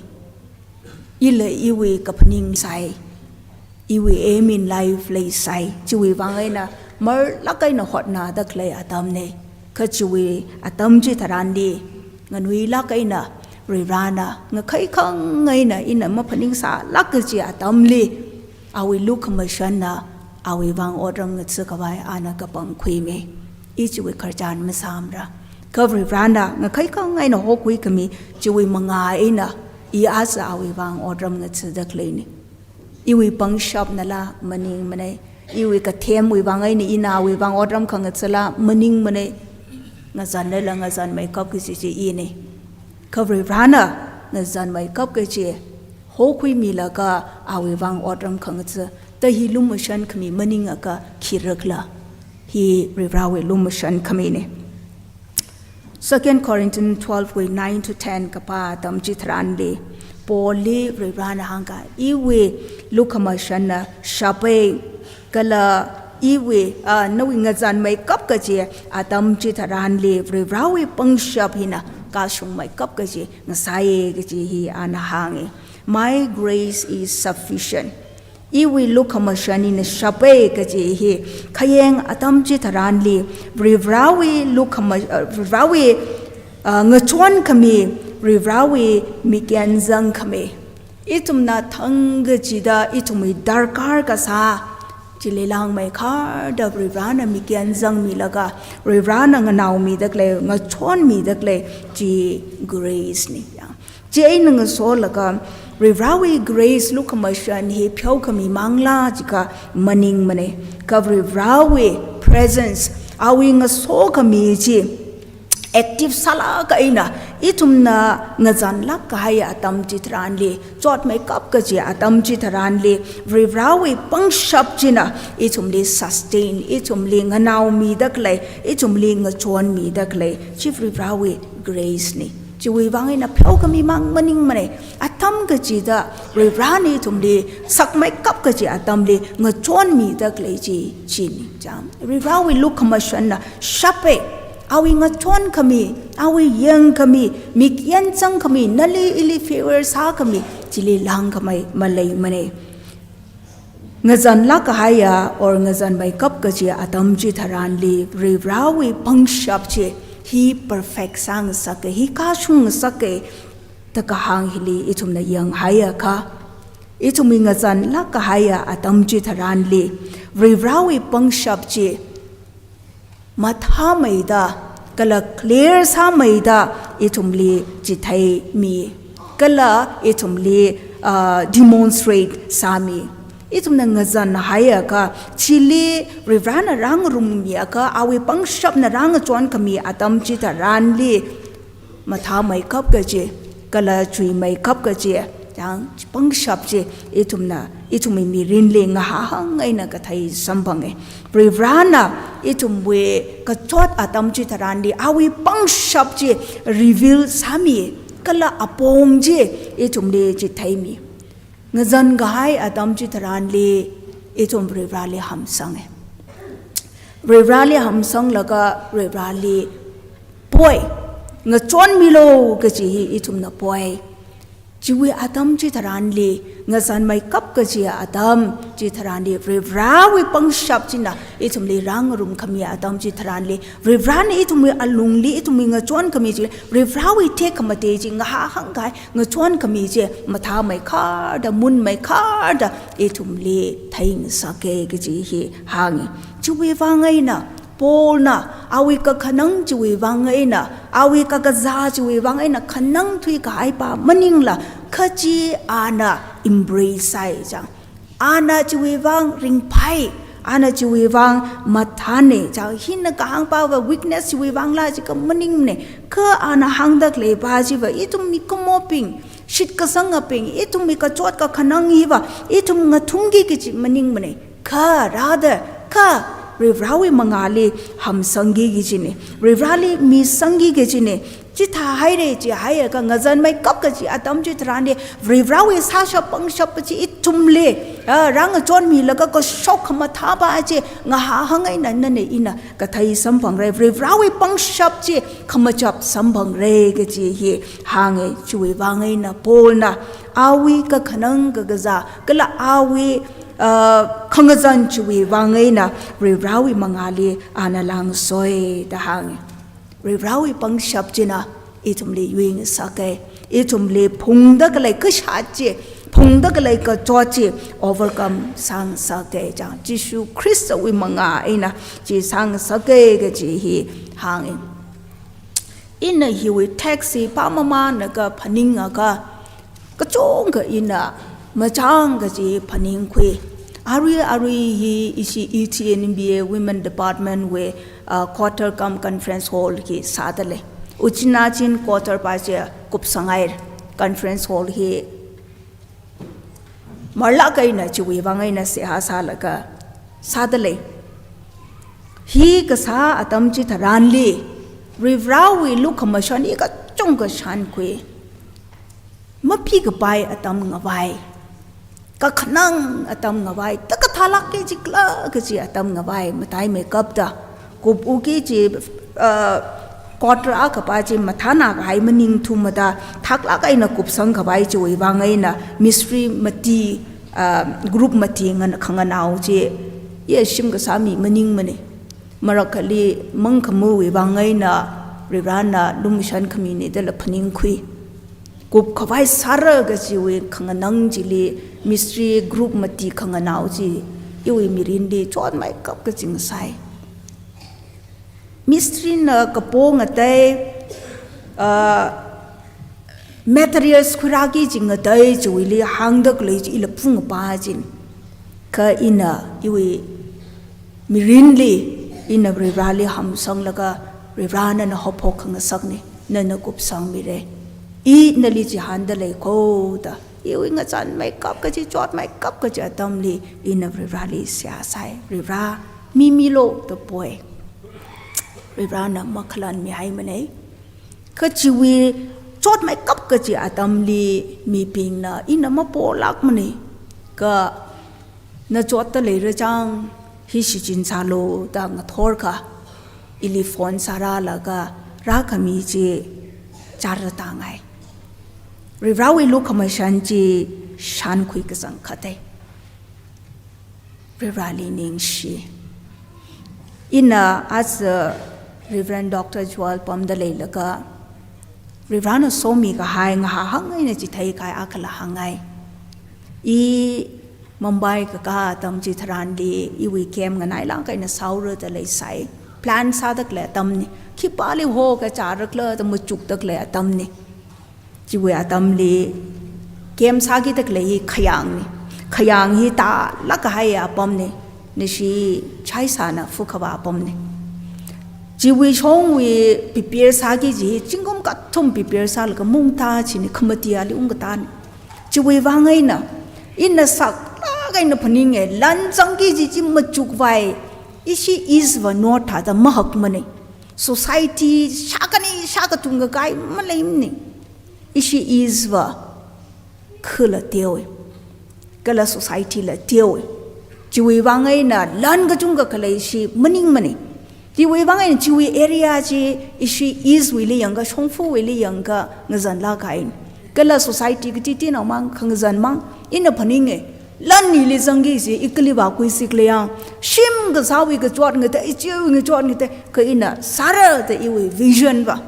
Ila iwui kaphaning sai, iwui aim in life leisai, chiwui vang eina marlāk eina hotnada khalei atamna. Kha chiwui atam chitharanli, nganuilāk eina Varivarana ngakhaikhang eina ina maphaningsālāk kaji atamli, awui lukhamashanna awui vang otram ngatha khavai ana kapangkhuimi. I chiwui khararchan masāmara. Kha Varivarana ngakhaikhang eina hokhuikhami chiwui mangā eina i aja awui vang otram ngathada khaleina. Iwui pangshapnala maningmana. Iwui kathemwui vang eina ina awui vang otram khangathala maningmana. Ngazanlala ngazanmeikap kaji chi ina. Kha Varivarana ngazanmeikap kaji hokhuimilaga awui vang otram khangatha da hi lumashan khami maningakha khirakhala? Hi Varivarawui lumashan khamina. Second Corinthians twelve wui nine to ten kapā atam chitharanli, Paulli Varivarana hāngkahai, iwui lukhamashanna shapa, kala iwui, ah, nawui ngazanmeikap kaji atam chitharanli Varivarawui pangshap hina kashungmeikap kaji ngasāya kaji hi ana hānga. "My grace is sufficient." Iwui lukhamashan hina shapa kaji hi khayang atam chitharanli Varivarawui lukhama-, ah, Varivarawui, ah, ngachonkhami, Varivarawui mikyan zangkhami. Ithumna thang kachida ithumwui darkar kasā chili langmeikharda Varivarana mikyan zangmilaga, Varivarana nganaomida khalei, ngachonmida khalei chi grace na. Chieina ngasolaga Varivarawui grace lukhamashan hi pheokhami mangla jiakha maningmana. Kha Varivarawui presence, awui ngasokhami chi active sālāk eina ithumna ngazanlāk kahai atam chitharanli, chotmeikap kaji atam chitharanli, Varivarawui pangshap china ithumli sustain, ithumli nganaomida khalei, ithumli ngachonmida khalei chi Varivarawui grace na. Chiwui vang eina pheokhami mang maningmana. Atam kachida Varivarana ithumli sakmeikap kaji atamli ngachonmida khalei chi china. Chang, Varivarawui lukhamashanna shapa, awui ngachonkhami, awui yangkhami, mikyan zangkhami, nali ili favor sākhami chili langkhamei maleimana. Ngazanlāk kahaiya or ngazanmeikap kaji atam chitharanli Varivarawui pangshap chi hi perfect sāngasaka, hi kashungngasaka da kahāng hili ithumna yanghaiakha, ithumwui ngazanlāk kahaiya atam chitharanli Varivarawui pangshap chi mathāmeida, kala clear sāmeida ithumli chitheimi, kala ithumli, ah, demonstrate sāmi. Ithumna ngazanhaiakha, chili Varivarana rāngarummiakha, awui pangshapna rāngachonkhami atam chitharanli, mathāmeikap kaji, kala chuimeikap kaji, chang, pangshap chi ithumna, ithumwui mirinli ngahahang eina kathei samphanga. Varivarana ithumwui kachot atam chitharanli awui pangshap chi reveal sāmi, kala apong chi ithumli chitheimi. Ngazan kahai atam chitharanli ithum Varivarali hamsanga. Varivarali hamsanglaga Varivarali poi, ngachonmilu kaji hi ithumna poi. Chiwui atam chitharanli, ngazanmeikap kaji atam chitharanli, Varivarawui pangshap china ithumli rāngarumkhami atam chitharanli, Varivarana ithumwui alungli, ithumwui ngachonkhami chili, Varivarawui tekhamatei chi ngahahang kahai, ngachonkhami chi mathāmeikharda, munmeikharda ithumli theingasaka kaji hi hānga. Chiwui vang eina Paulna awui kakhanang chiwui vang eina, awui kakazā chiwui vang eina khanang thuikahaipa maningla, kha chi ana embrace sāi chang. Ana chiwui vang ringphai, ana chiwui vang mathāna chang. Hina kahāngpava weakness chiwui vangla jiakha maningmana. Kha ana hāngda khaleipa chiva ithum mikumobing, shitkasangabing, ithumwui kachot kakhanang hiva ithum ngathungki kaji maningmana. Kha rather, kha Varivarawui mangāli hamsangki kajina, Varivarali misangki kajina. Chithāhaira chihaiakha ngazanmeikap kaji atam chitharanli, Varivarawui sāshap pangshap chi ithumli A, rāngachonmilaga kashok khamathā pa chi ngahā hāng eina nana ina kathei samphangra, Varivarawui pangshap chi khamachap samphangra kaji hi hānga. Chiwui vang eina Paulna awui kakhanang kakazā kala awui, uh, khangazan chiwui vang eina Varivarawui mangāli ana lāngsoi da hānga. Varivarawui pangshap china ithumli yuingasaka. Ithumli phungda khalei kashāt chi, phungda khalei kachot chi overcome sāngasaka chang. Jishu Khristawui mangā eina chi sāngasaka kaji hi hānga. Ina hiwui text hi pāmamānlaga phaningakha, kachungkha ina machang kaji phaningkhui. Arui arui hi ishi E T N B A Women Department wui, uh, quarter cum conference hall hi sādalei. Uchinachin quarter pa chi kupsanghaira, conference hall hi marlāk eina chiwui vang eina seihā sālaga sādalei. Hi kasā atam chitharanli Varivarawui lukhamashan hi kachungkha shānkhui. Mapikapai atam ngavai, kakhanang atam ngavai, takathālāk kajikla kaji atam ngavai, mataimeikapta kup uki chi, uh, quarter akha pa chi mathānā kahai maningthumada thaklāk eina kupsang khavai chiwui vang eina mystery mati, uh, group mati ngan-, khanganao chi, ya shim kasā mi maningmana. Marakhali mangkhamawui vang eina Varivarana lumashan khamina dala phaningkhui. Kup khavai sāra kajiwui khanganang chili mystery group mati khanganao chi iwui mirinli chotmeikap kaji ngasai. Mystery na kapo ngatei, ah, materials khuirāki kaji ngatei chiwuili hāngda khalei chi ila phungpa chin. Kha ina iwui mirinli ina Varivarali hamsanglaga, Varivara nana haophok khangasakna, nana kupsangmira. I nali chihānda leikho da, iwui ngazanmeikap kaji, chotmeikap kaji atamli ina Varivarali seihā sai. Varivara, mimilu da poi. Varivarana makhalanmihaimana. Kha chiwui chotmeikap kaji atamli mibingna ina mapolākmana. Kha na chotta leira chang, hi shichinsālu da ngathorkha, ili phone sārālaga rākhami chi chara tāngai. Varivarawui lukhamashan chi shānkhui kachangkhatei. Varivarali ningshi. Ina as, uh, Reverend Doctor Joel pamda leilaga, Varivarana somi kahai ngahā hāng eina chitheikahai akhala hāngngai. I Mumbai kakā atam chitharanli iwui camp nganailāk eina sāhaora da leisai. Plan sāda khalei atamna. Khipāli hokachārakhala da machukda khalei atamna. Chiwui atamli camp sākida khalei hi khayāngna. Khayāng hi tālāk kahai apamna. Nashi chaisāna phukhavā apamna. Chiwui shongwui prepare sāki kaji hi zingkum kathum prepare sālaga mungtā china khamati ali ungkatāna. Chiwui vang eina, ina saklāk eina phaninga, lan zangki kaji chi machukvai, ishi East va North thāda mahakmana. Society shākhani shākatung kakai maleimana. Ishi East va khula teowa. Kala society la teowa. Chiwui vang eina lan kachungkha khalei ishi maningmana. Chiwui vang eina chiwui area chi ishi East wuili yangakha, shongfawuili yangakha ngazanlāk kahaina. Kala society katiti nao mang, khangazan mang, ina phaninga. Lan ili zangki kaji, i kali vākhuisi khala yang. Shim kasāwui kachot ngatei, ichiwui kachot ngatei, kha ina sāra da iwui vision va.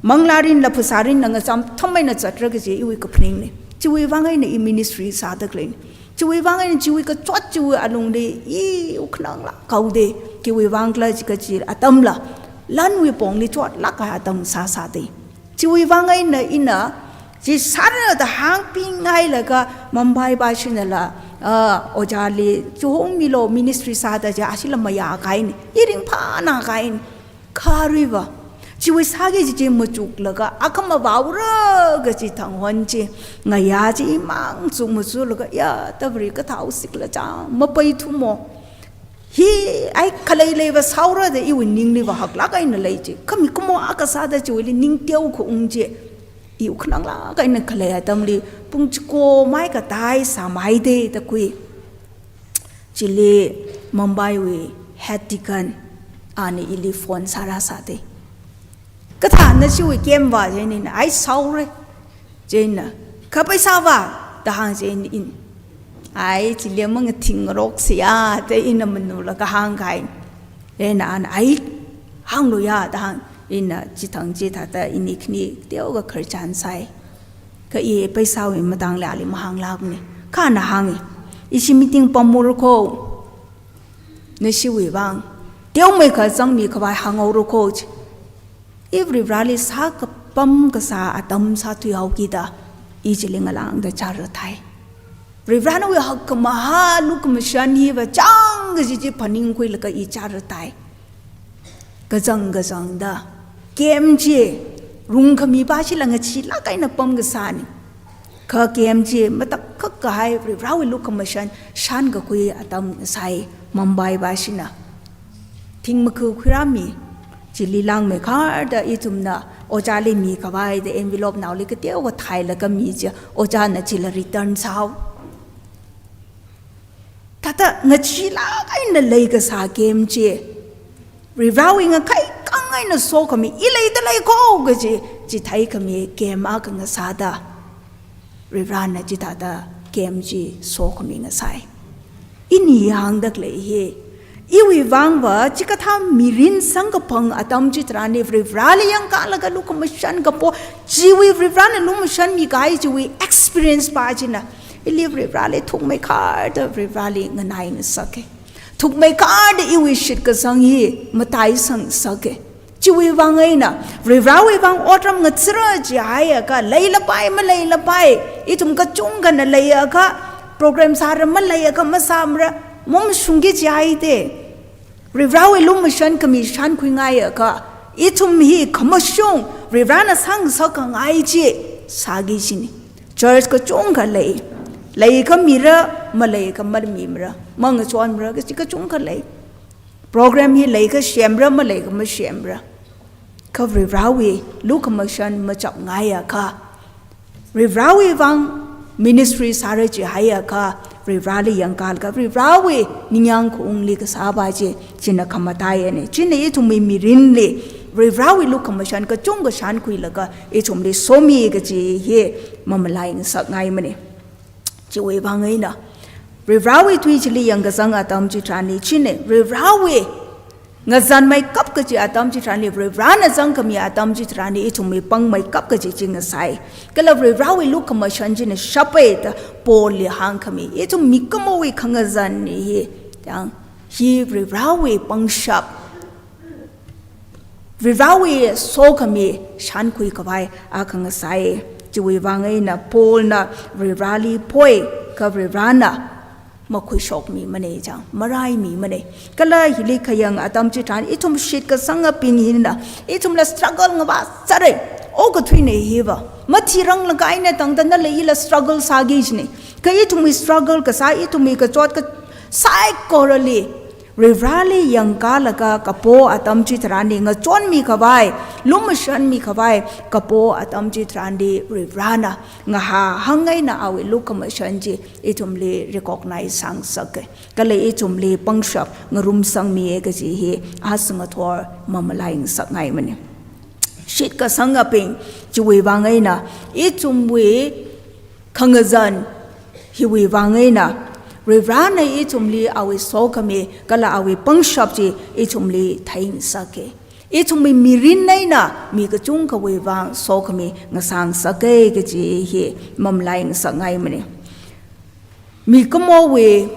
Manglārinla phasārinla ngacham tham eina zatra kaji iwui kaphaningna. Chiwui vang eina i ministry sāda khaleina. Chiwui vang eina chiwui kachot chiwui alungli i wukkhananglāk haoda. Khiwui vang khala jikachi atamla, lanwui pongli chotlāk kahai atam sāsāda. Chiwui vang eina ina chi sāra da hāngpinghailaga Mumbai va shinala, ah, ojāli chihungmilu, ministry sāda chi ashila mayākahaina. I ringphānākahaina. Kha aruiva, chiwui sāki kaji chi machuklaga, akhama vāura kaji thang hon chi, ngayā chi imang chukmajalaga, ya, Tabri kathāhaosi khala chang, mapaithumo. Hi, ai khalei leiva sāhaora da iwui ningli va haklāk eina lei chi. Kha mikumo akha sāda chiwuili ning teo khaung chi. I wukkhananglāk eina khalei atamli, pung chiko mai katai sāmai da da khui. Chili Mumbai wui head deacon ana ili phone sārāsāda, "Kathāna chiwui camp va?" Chieina ina, "Ai, sāhaora." Chieina, "Kha paisa va?" da hāng chieina ina, "Ai, chili mangathing ngaroksa ya," da ina manula kahāng kahai. Chieina ana, "Ai, hānglu ya," da hāng. Ina chithang chithāda ini khani teokha khararchan sāi. Kha i paisawui matangli ali mahānglākmana. Kha ana hānga, "Ishi meeting pamhaora ko. Nashiwui vang teomeikha zangmi khavai hānghaora ko," ji. I Varivarali sākapam kasā atam sāthuihao kida, i chili ngalāngda chara thai. Varivarawui hakmahā lukhamashan hiva chang kaji chi phaningkhuilaga i chara thai. Kazang kazangda camp chi rungkhami pa chila ngachee lāk eina pam kasāna. Kha camp chi matakhak kahai Varivarawui lukhamashan shānkakhui atam sāi. Mumbai pa china thing makhu khuirāmi, chili langmeikharda ithumna ojāli mikhavai da envelope naoli kateokha thailaga mi chi, ojāna chila return sāhao. Thāda ngachee lāk eina leikasā camp chi, Varivarawui ngakhai kang eina sokhami, i leida lei ko kaji chi theikhami camp akha ngasāda, Varivarana chithāda camp chi sokhami ngasāi. Ini hāngda khalei hi, iwui vangva chikathā mirin samkaphang atam chitharanli Varivarali yangkalaga lukhamashan kapo, chiwui Varivarana lumashanmi kahai chiwui experience pa china, ili Varivarali thukmeikharda Varivarali nganai ngasaka. Thukmeikharda iwui shitkasang hi mataisang saka. Chiwui vang eina, Varivarawui vang otram ngathara jihaiakha, leilapai, maleilapai, ithum kachungkhana leiakha, program sāra maleiakha, masāmara, mamashungki jihaida. Varivarawui lumashan khami shānkhuingaiakha, ithum hi khamashung, Varivarana sāngasakkhangai chi sāki jina. Church kachungkha lei. Leikha mira, maleikha mamimara, mangachonmara kaji kachungkha lei. Program hi leikha semra, maleikha masemra. Kha Varivarawui lukhamashan machapngaiakha, Varivarawui vang ministry sāra jihaiakha, Varivarali yangkalaga Varivarawui ningyāng khaungli kasā pa chi, china khamataiyana. China ithumwui mirinli Varivarawui lukhamashan kachungkha shānkhuilaga ithumli somi kaji hi mamalai ngasakngaimana. Chiwui vang eina, Varivarawui tui chili yangkazang atam chitharanli china, Varivarawui ngazanmeikap kaji atam chitharanli, Varivarana zangkhami atam chitharanli, ithumwui pangmeikap kaji chi ngasai. Kala Varivarawui lukhamashan china shapai da Paulli hāngkhami, ithum mikumowui khangazan hi, yang, hi Varivarawui pangshap, Varivarawui sokhami shānkhui khavai akha ngasai. Chiwui vang eina Paulna Varivarali poi, kha Varivarana makhuishokmimana chang, maraimimana. Kala hili khayang atam chitharan, ithum shitkasangabing hina, ithumla struggle ngavā sāra. Okathuina hiva, mathirang laka eina tangda nala ila struggle sāki jina. Kha ithumwui struggle kasā, ithumwui kachot ka saikorali, Varivarali yangkalaga kapo atam chitharanli, ngachonmi khavai, lumashanmi khavai kapo atam chitharanli, Varivarana ngahā hāng eina awui lukhamashan chi ithumli recognize sāngasaka. Kala ithumli pangshap ngarumsangmiya kaji hi aja ngathor mamalai ngasakngaimana. Shitkasangabing, chiwui vang eina ithumwui khangazan hiwui vang eina, Varivarana ithumli awui sokhami kala awui pangshap chi ithumli theingasaka. Ithumwui mirin eina mi kachungkhawui vang sokhami ngasāngasaka kaji hi mamalai ngasakngaimana. Mikumowui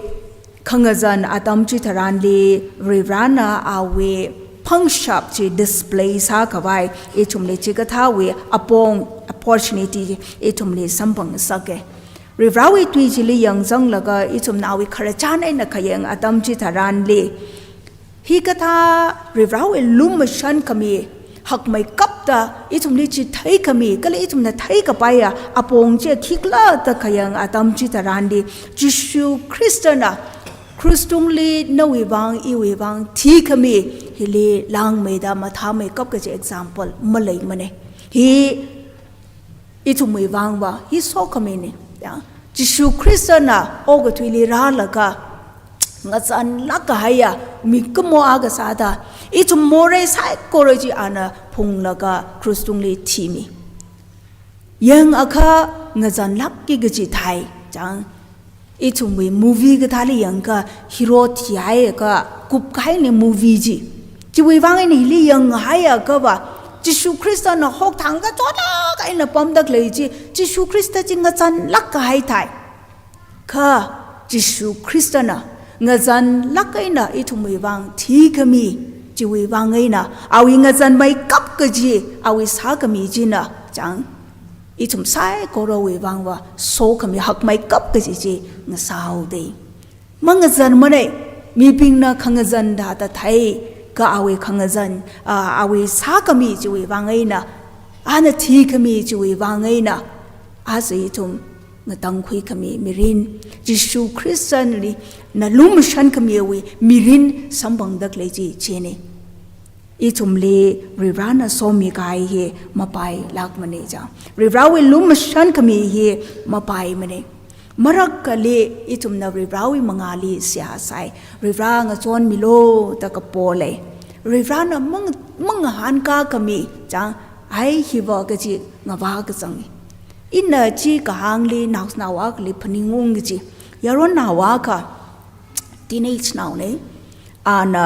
khangazan atam chitharanli, Varivarana awui pangshap chi display sākhavai ithumli chikathāwui apong, opportunity ithumli samphangngasaka. Varivarawui tui chili yangzanglaga ithumna awui khararchan eina khayang atam chitharanli, hikathā Varivarawui lumashan khami, hakmeikapta ithumli chitheikhami, kala ithumna theikapaiya apong chi khikhala da khayang atam chitharanli, Jishu Khristana krush tungli nawui vang, iwui vang thikhami hili langmeida mathāmeikap kaji example maleimana. Hi ithumwui vangva hi sokhamina. Ya, Jishu Khristana okathuili rālaga, ngazanlāk kahaiya mikumo akha sāda, ithum morei saikora chi ana phunglaga krus tungli thimi. Yangakha ngazanlākki kaji thai, chang. Ithumwui movie kathāli yangakha hero thihaiakha kupkahaina movie chi. Chiwui vang eina hili yanghaiakha va, Jishu Khristana hokthang kachot eina pamda khalei chi, Jishu Khrista chi ngazanlāk kahai thai. Kha Jishu Khristana ngazanlāk eina ithumwui vang thikhami, chiwui vang eina awui ngazanmeikap kaji, awui sākhami china, chang, ithum saikorawui vangva sokhami hakmeikap kaji chi ngasahaoda. Mangazanmanei, mibingna khangazan thāda thei, kha awui khangazan, ah, awui sākhami chiwui vang eina, ana thikhami chiwui vang eina, aja ithum ngatangkhuikhami mirin, Jishu Khristali na lumashankhamiwui mirin samphangda khalei chi china. Ithumli Varivarana somikahai hi mapailākmanei chang. Varivarawui lumashankhami hi mapaimanei. Marakhali ithumna Varivarawui mangāli seihā sai. Varivara ngachonmilu da kapo lei. Varivarana mang-, mangahānkā khami chang, ai hiva kaji ngavā kazang. Ina chi kahāngli naonao akhali phaningung kaji. Yaronnao akha, teenage naonei. Ana,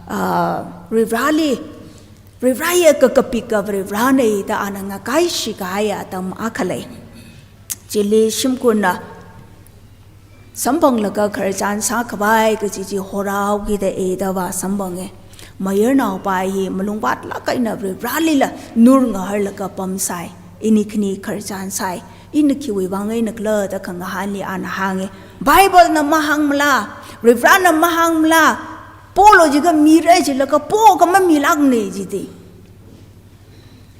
ah, Varivarali, Varivara hi kakapika Varivaranei da ana ngakaishikahai atam akha lei. Chili shimkhurna samphanglaga khararchan sākhavai kaji chi horhaokida eida vāsamphange. Mayarnaopa hi malungvātlāk eina Varivaralila nur ngaharlaga pamsai. Ini khani khararchan sai. Ina khiwui vang einakhala da khangahānli ana hānge. Biblena mahāngmala, Varivarana mahāngmala, polo jiakha mira jilaga po kha mamilākmanei jida.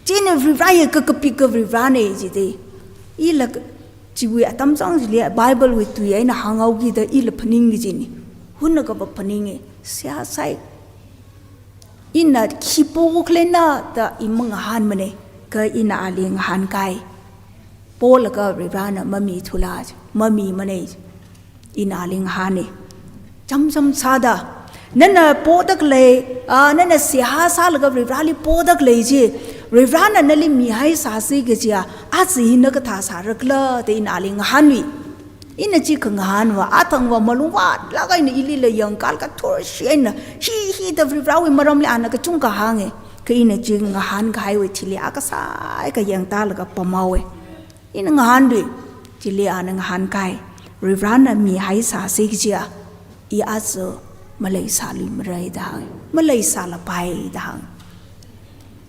China Varivara hi kakapika Varivaranei jida. Ila chiwui atam chang chili Biblewui tui eina hānghaokida ila phaning kajina. Hunakha va phaninge, seihā sai. Ina khi pokhaleina da i mangahānmanei, kha ina ali ngahānkai. Polaga Varivarana mamithula, mamimanei. Ina ali ngahāne. Chamcham sāda, nana poda khalei, ah, nana seihā sālaga Varivarali poda khalei chi, Varivarana nali mihaisāsi kajiya, aja hi na kathā sārakhala da ina ali ngahānwui. Ina chi khangahānva, athangva malungvātlāk eina ilila yangkālaga thurshi eina, hi hi da Varivarawui maramli ana kachungkha hānge. Kha ina chi ngahānkahaiwui thili akha saikha yangtālaga pamhaowe. Ina ngahānlui, chili ana ngahānkai. Varivarana mihaisāsi kajiya, i aja maleisāluimarei da hānge. Maleisālapai da hānge.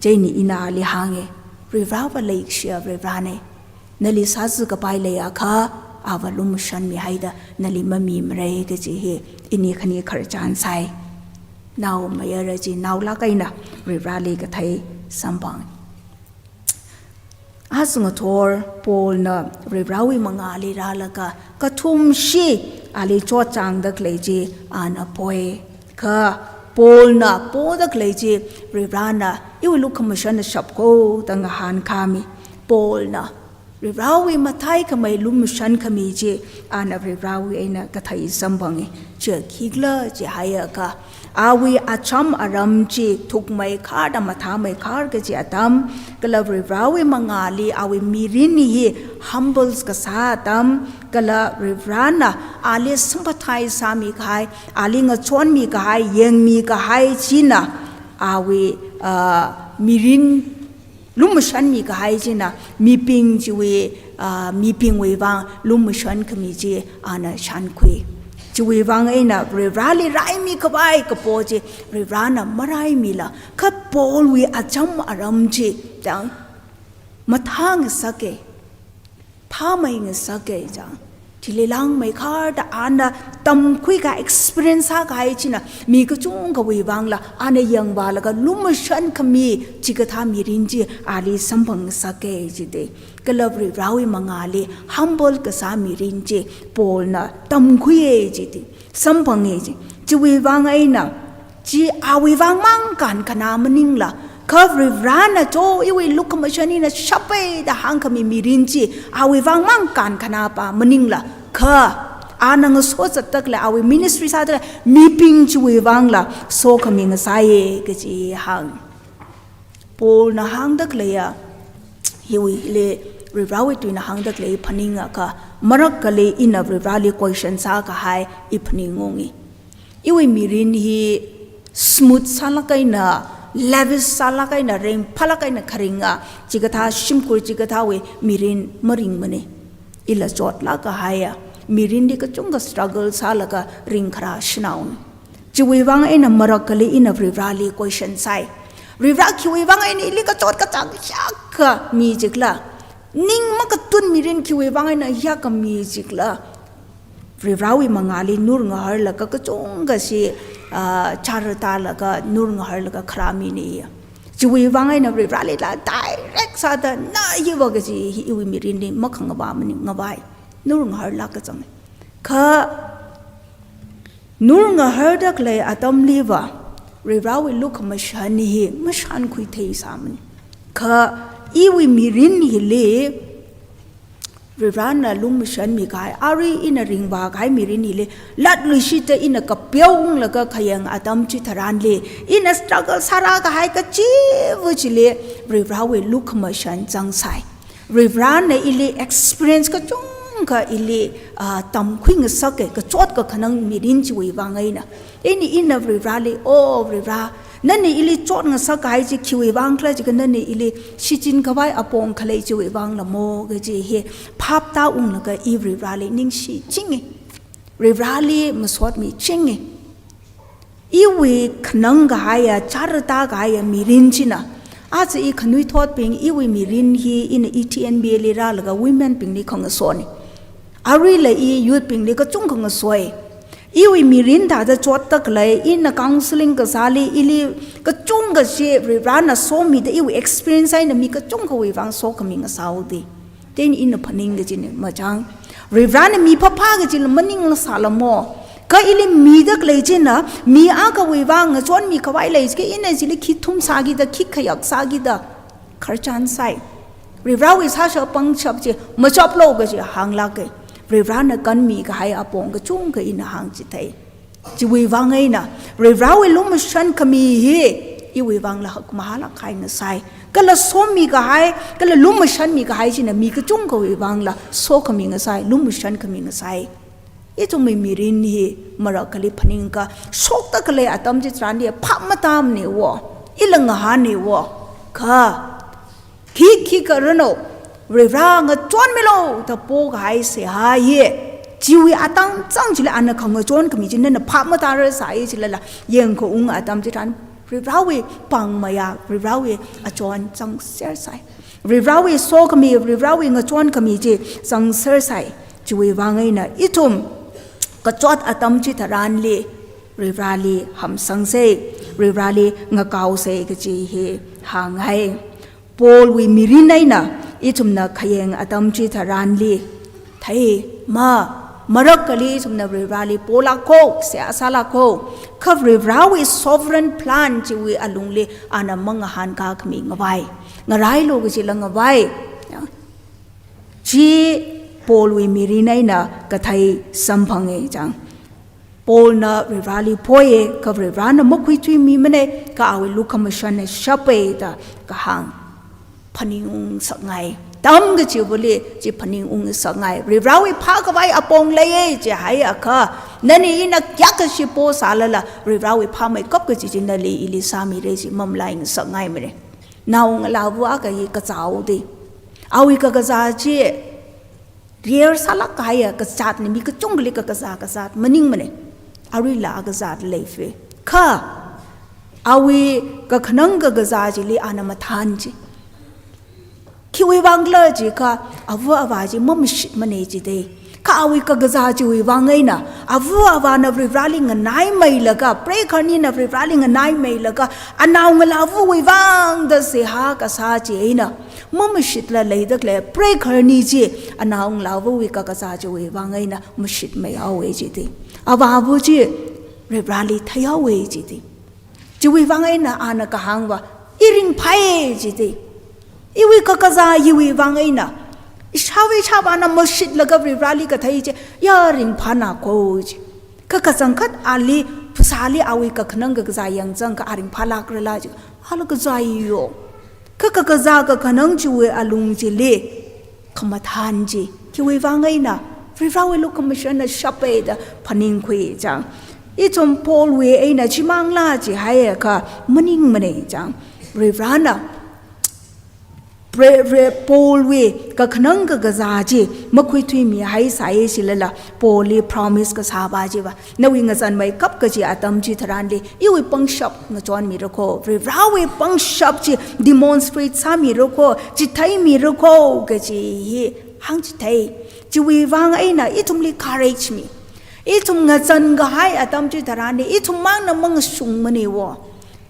Chieina ina ali hānge. Varivarava leikashiya Varivaranei. Nali sāzakapai leiakha, ava lumashanmihaida nali mamimarei kaji hi ini khani khararchan sai. Nao mayara chi naolāk eina Varivarali kathei samphang. Aja ngathor Paulna Varivarawui mangāli rālaga kathumshi ali chotchāngda khalei chi ana poi. Kha Paulna poda khalei chi Varivarana iwui lukhamashana shapko da ngahānkhami. Paulna Varivarawui matheikhamei lumashankhami chi ana Varivarawui eina kathei samphange. Chi khikhala jihaiakha, awui acham aram chi thukmeikharda mathāmeikhar kaji atam, kala Varivarawui mangāli awui mirin hi humble kasā atam, kala Varivarana ali sympathize sāmikahai, ali ngachonmikahai, yangmikahai china awui, ah, mirin lumashanmikahai china mibing chiwui, ah, mibingwui vang lumashankhami chi ana shankhui. Chiwui vang eina Varivarali raimikhavai kapo chi Varivarana maraimila. Kha Paulwui acham aram chi chang mathāngasake, phāmeingasake chang. Chili langmeikharda ana tamkhuikahai, experience sākahai china mi kachungkhawui vangla ana yangvālaga lumashankhami chikathā mirin chi ali samphangngasake jida. Kala Varivarawui mangāli humble kasā mirin chi Paulna tamkhuiye jida. Samphange ji. Chiwui vang eina, chi awui vangmang kankhanā maningla, kha Varivarana cho iwui lukhamashan hina shape da hāngkhami mirin chi awui vangmang kankhanāpa maningla, kha ana ngaso zatda khalei, awui ministry sāda khalei mibing chiwui vangla sokhami ngasāya kaji hāng. Paulna hāngda khaleiya, hiwuili Varivarāwui tuina hāngda khalei phaningakha, marakali ina Varivarāli question sākahai i phaningungi. Iwui mirin hi smooth sālāk eina, lavish sālāk eina, ringphālāk eina kharinga, chikathā shimkhur chikathāwui mirin maringmana. Ila chotlāk kahaiya mirinli kachungkha struggle sālaga ringkharā shanaona. Chiwui vang eina marakali ina Varivarāli question sāi. Varivarā, khiwui vang eina ili kachot kachāng hiyākha mi jikla? Ning makatun mirin khiwui vang eina hiyākha mi jikla? Varivarāwui mangāli nur ngaharlaga kachungkha chi, ah, charatālaga nur ngaharlaga kharā mina. Chiwui vang eina Varivarālila direct sāda na hiva kaji hi iwui mirinli makhangavā maning, ngavai. Nur ngaharlāk kachang. Kha nur ngaharda khalei atamliva Varivarāwui lukhamashan hi mashankhui theisāmana. Kha iwui mirin hili Varivarāna lumashanmi kahai, arui ina ringvā kahai mirin hili latluishitta ina kapeunglaga khayang atam chitharanli, ina struggle sārā kahai kachiva chili Varivarāwui lukhamashan zangsai. Varivarāna ili experience kachungkha ili, ah, tamkhui ngasaka, kachot kakhanang mirin chiwui vang eina. Chieina ina Varivarāli, "O Varivarā, nana ili chot ngasak kahai chi khiwui vang khala jikha nana ili shichinkhavai apong khalei chiwui vangla mo," kaji hi phap tāunglaga i Varivarāli ningshichinga. Varivarāli masotmichinga. Iwui khanang kahaiya, charatā kahaiya mirin china, aja i khanuithotbing iwui mirin hi ina E T N B A li rālaga women bingli khangasona. Aruila i youth bingli kachungkha ngasoi. Iwui mirin thāda chotda khalei, ina counseling kasāli ili kachungkha chi Varivarāna somida iwui experience eina mi kachungkhawui vang sokhami ngasāhaoda. Chieina ina phaning kajina, machang. Varivarāna mi phāphā kajila maningla sālamo. Kha ili mida khalei china mi akhawui vang ngachonmi khavai lei jikha ina chili khi thum sākida, khi khayak sākida khararchan sāi. Varivarāwui sāshap pangshap chi machaplu kaji hānglāka. Varivarāna kanmi kahai apong kachungkha ina hāngchithei. Chiwui vang eina Varivarāwui lumashan khami hi iwui vangla hakmahālāk kahai ngasai. Kala sommi kahai, kala lumashanmi kahai china mi kachungkhawui vangla sokhami ngasai, lumashan khami ngasai. Ithumwui mirin hi marakali phaningakha, shokda khalei atam chitharanli phap matāmana wo, ila ngahāna wo. Kha khi khi kharanu, Varivarā ngachonmilu da pokahai seihā hi, chiwui atang chang chili ana khangachon khami chi nana phap matārar sāi chilala, yangkhaung atam chitharan Varivarāwui pāngmaya, Varivarāwui achon zangser sāi. Varivarāwui sokhami, Varivarāwui ngachon khami chi zangser sāi. Chiwui vang eina ithum kachot atam chitharanli Varivarāli hamsangsa, Varivarāli ngakaosa kaji hi hānghai. Paulwui mirin eina ithumna khayang atam chitharanli, thei, ma, marakali ithumna Varivarāli polāko, seihā sālāko. Kha Varivarāwui sovereign plan chiwui alungli ana mangahānkā khami ngavai. Ngarailu kajila ngavai. Chi Paulwui mirin eina kathei samphanga chang. Paulna Varivarāli poya, kha Varivarāna makhuithuimimana, kha awui lukhamashanna shapa da kahāng phaningung ngasakngai. Tamkachivali chi phaningung ngasakngai. Varivarāwui phākhavai apong leiya jihaiakha, nani ina kayākha shipo sālala, Varivarāwui phāmeikap kaji chi nali ili sāmira ji mamalai ngasakngaimara. Naongalāva akha hi kazāhaoda, awui kakazā chi rare sālāk kahaiya kazātna, mi kachungkhali kakazā kazāt maningmana. Aruila kazāt leifa. Kha awui kakhanang kakazā chili ana mathān chi. Khiwui vang khala jikha, ava avā chi mamashitmana jida. Kha awui kakazā chiwui vang eina, ava avāna Varivarāli nganaimeilaga, preigahar anina Varivarāli nganaimeilaga, anaongalāvawui vang da seihā kasā chi eina mamashitla leida khalei preigahar ani chi, anaongalāvawui kakazā chiwui vang eina mashitmeihaowa jida. Avāva chi Varivarāli theihaowa jida. Chiwui vang eina ana kahāngva, i ringphai jida. Iwui kakazā hiwui vang eina Ishāva ishāvāna mashitlaga Varivarali kathei chi, ya ringphāna ko chi. Kha kachangkhat ali, phasāli awui kakhanang kakazā yangzangakha a ringphālākrala chi, ala kazāyo. Kha kakazā kakhanang chiwui alung chili khamathān chi, khiwui vang eina, Varivarawui lukhamashanna shape da phaningkhui chang. Ithum Paulwui eina chimangla jihaiakha maningmana chang. Varivarana Pre-, pre-, Paulwui kakhanang kakazā chi makhuithuimihaisai jilala, Paulli promise kasāva chiva, nawui ngazanmeikap kaji atam chitharanli iwui pangshap ngachonmira ko, Varivarawui pangshap chi demonstrate sāmira ko, chitheimira ko kaji hi hāngchithei. Chiwui vang eina ithumli courage mi. Ithum ngazan kahai atam chitharanli ithum mangna mangashungmana wo.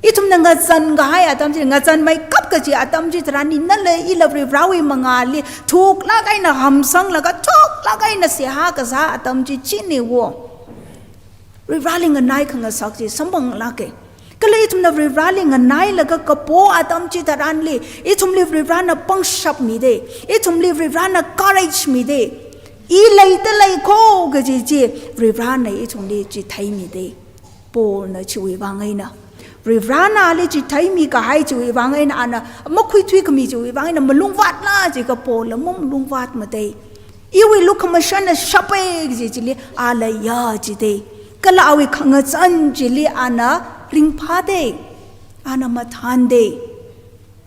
Ithumna ngazan kahai atam chi, ngazanmeikap kaji atam chitharanli nala ila Varivarawui mangāli thuklāk eina hamsanglaga, thuklāk eina seihā kasā atam chi china wo. Varivarali nganai khangasak chi samphanglāka. Kala ithumna Varivarali nganailaga kapo atam chitharanli, ithumli Varivarana pangshap mida, ithumli Varivarana courage mida. I leidalei ko kaji chi Varivarana ithumli chitheimida. Paulna chiwui vang eina, Varivarana ali chitheimi kahai chiwui vang eina, ana makhuithui khami chiwui vang eina malungvātla jiakha Paulna mamalungvātmada. Iwui lukhamashanna shape kaji chili ala ya jida. Kala awui khangazan chili ana ringphāda, ana mathānda.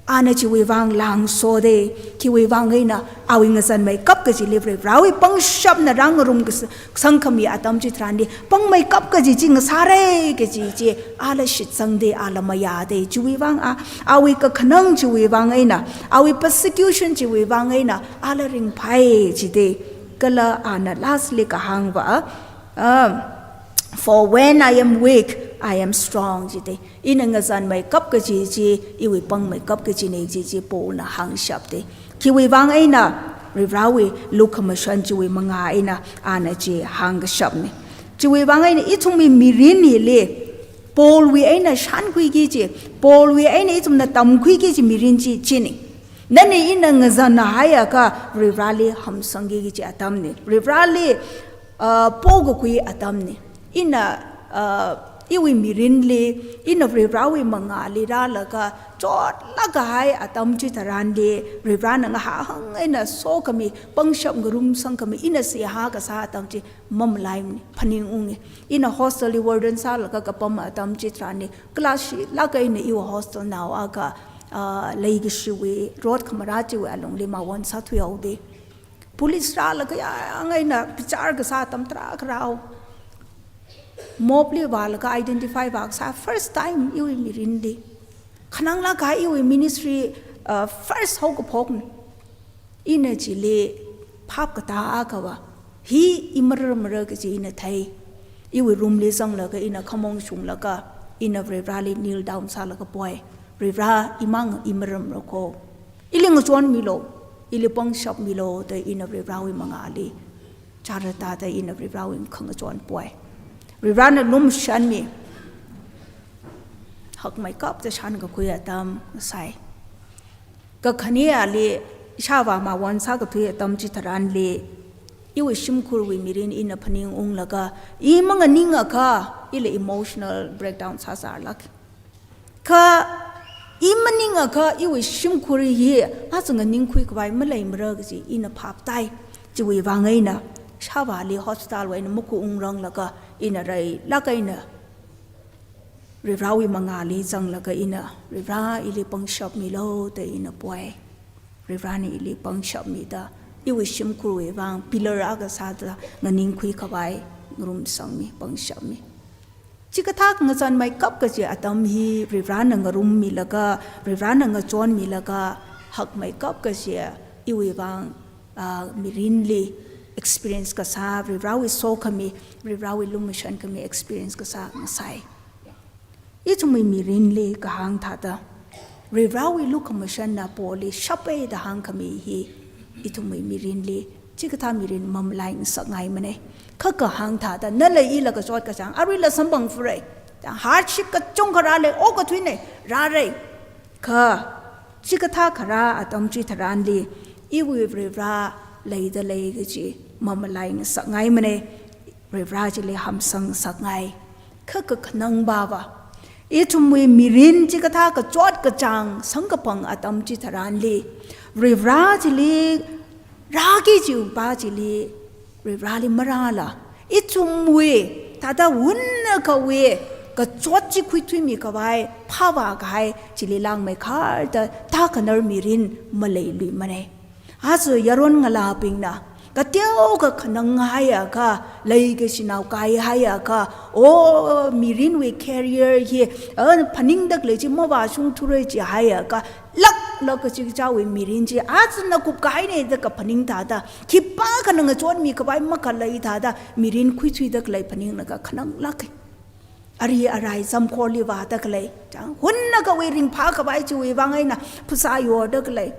Ana chiwui vang langsoda, khiwui vang eina awui ngazanmeikap kajili Varivarawui pangshapna rāngarum kas-, sangkhami atam chitharanli, pangmeikap kaji chi ngasāra kaji chi ala shitsangda, ala mayāda, chiwui vang a, awui kakhanang chiwui vang eina, awui persecution chiwui vang eina ala ringphāi jida. Kala ana lastly kahāngva, um, "For when I am weak, I am strong," jida. Ina ngazanmeikap kaji chi, iwui pangmeikap kajina kaji chi Paulna hāngshapda. Khiwui vang eina, Varivarawui lukhamashan chiwui mangā eina ana chi hāngkashapna. Chiwui vang eina ithumwui mirin hili, Paulwui eina shānkhuiki kaji, Paulwui eina ithumna tamkhuiki kaji mirin chi china. Nana ina ngazanna haiakha Varivarali hamsangki kaji atamna. Varivarali, uh, pokakhui atamna. Ina, uh, iwui mirinli, ina Varivarawui mangāli rālaga chotlāk kahai atam chitharanli, Varivarana ngahahang eina sokhami, pangshap ngarumsangkhami, ina seihā kasā atam chi mamalaimana, phaningunga. Ina hostel li warden sālaga kapam atam chitharanli, class shilāk eina iwui hostel nao akha, ah, leikashiwui, rot khamarā chiwui alungli mawon sāthuihaoda. Police rālaga yāng eina bichar kasā atam tarākha rāhao. Mob li vālaga identify vākasā first time iwui mirinli. Khananglāk kahai iwui ministry, uh, first haokaphokna. Ina chili phap katā akhava, hi i mararmara kaji ina thei. Iwui room li zanglaga ina khamong shunglaga, ina Varivarali kneel down sālaga poi. Varivara, imang i mararmara ko. Ili ngachonmilu, ili pangshapmilu da ina Varivarawui mangāli chara tāda ina Varivarawui khangachon poi. Varivarana lumashanmi. Hakmeikapta shānkakhui atam ngasai. Kakhaneli ishāvā mawon sākathui atam chitharanli, iwui shimkhurwui mirin ina phaningunglaga, i manganingakha, ila emotional breakdown sāzārlāk. Kha i maningakha iwui shimkhur hi, aja nganingkhui khavai maleimara kaji ina phap tai. Chiwui vang eina, ishāvāli hospital wui eina makuungranglaga, ina railāk eina Varivarawui mangāli zanglaga ina, Varivara ili pangshapmilu da ina poi. Varivarana ili pangshapmida, iwui shimkhurwui vang pillar akha sāda nganingkhui khavai ngarumsangmi, pangshapmi. Chikathā ngazanmeikap kaji atam hi Varivarana ngarummilaga, Varivarana ngachonmilaga, hakmeikap kaji iwui vang, ah, mirinli experience kasā, Varivarawui sokhami, Varivarawui lumashankhami experience kasā ngasai. Ithumwui mirinli kahāng thāda, Varivarawui lukhamashanna Paulli shape da hāngkhami hi, ithumwui mirinli chikathā mirin mamalai ngasakngaimana. Kha kahāng thāda, nala ila kachot kachāng, aruila samphang phāra. Chang hardship kachungkha rāra, okathuina, rāra. Kha, chikathā kharā atam chitharanli, iwui Varivara leida lei kaji mamalai ngasakngaimana, Varivarā chili hamsang ngasakngai. Kha kakhanang pava, ithumwui mirin chikathā kachot kachāng samkaphang atam chitharanli, Varivarā chili rāki kajipa chili, Varivarāli marāla, ithumwui thāda hunnakhawui kachot chi khuithuimi khavai, phāvā kahai chili langmeikharda thākhanar mirin maleiluimana. Aja yaron ngalābingna kateokha khananghaiakha, leikashinao kaihaiakha, o, mirinwui career hi, a, phaningda khalei chi mavāshungthura jihaiakha, laklak kachichāwui mirin chi, aja nakup kahaina da kaphaning thāda, khipākhana ngachonmi khavai makhalei thāda, mirin khuithuida khalei phaninglaga khananglāka. Ari arai zamkhorli vāda khalei, chang, hunnakhawui ringphā khavai chiwui vang eina phasā yorda khalei,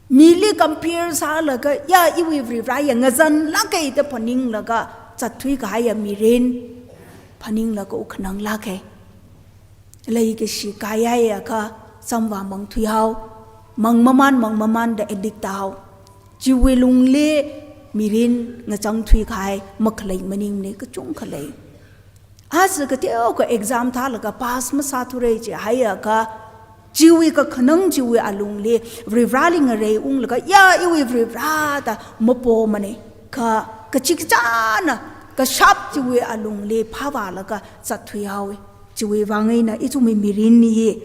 mili compare sālaga, ya, iwui Varivarā ya ngazanlāka da phaninglaga zatthui kahaiya mirin phaninglaga u khananglāka. Leikashi kaihaiakha, zamvā mangthuihao, mangmaman mangmamanda addict tāhao. Chiwui lungli mirin ngachangthui kahai makhalei maningmana, kachungkha lei. Aja kateokha exam thālaga pass masāthura jihaiakha, chiwui kakhanang chiwui alungli Varivarāli ngarei unglaga, ya, iwui Varivarā da mapomana. Kha kachikachāna kashap chiwui alungli phāvālaga zatthuihaowa. Chiwui vang eina ithumwui mirin hi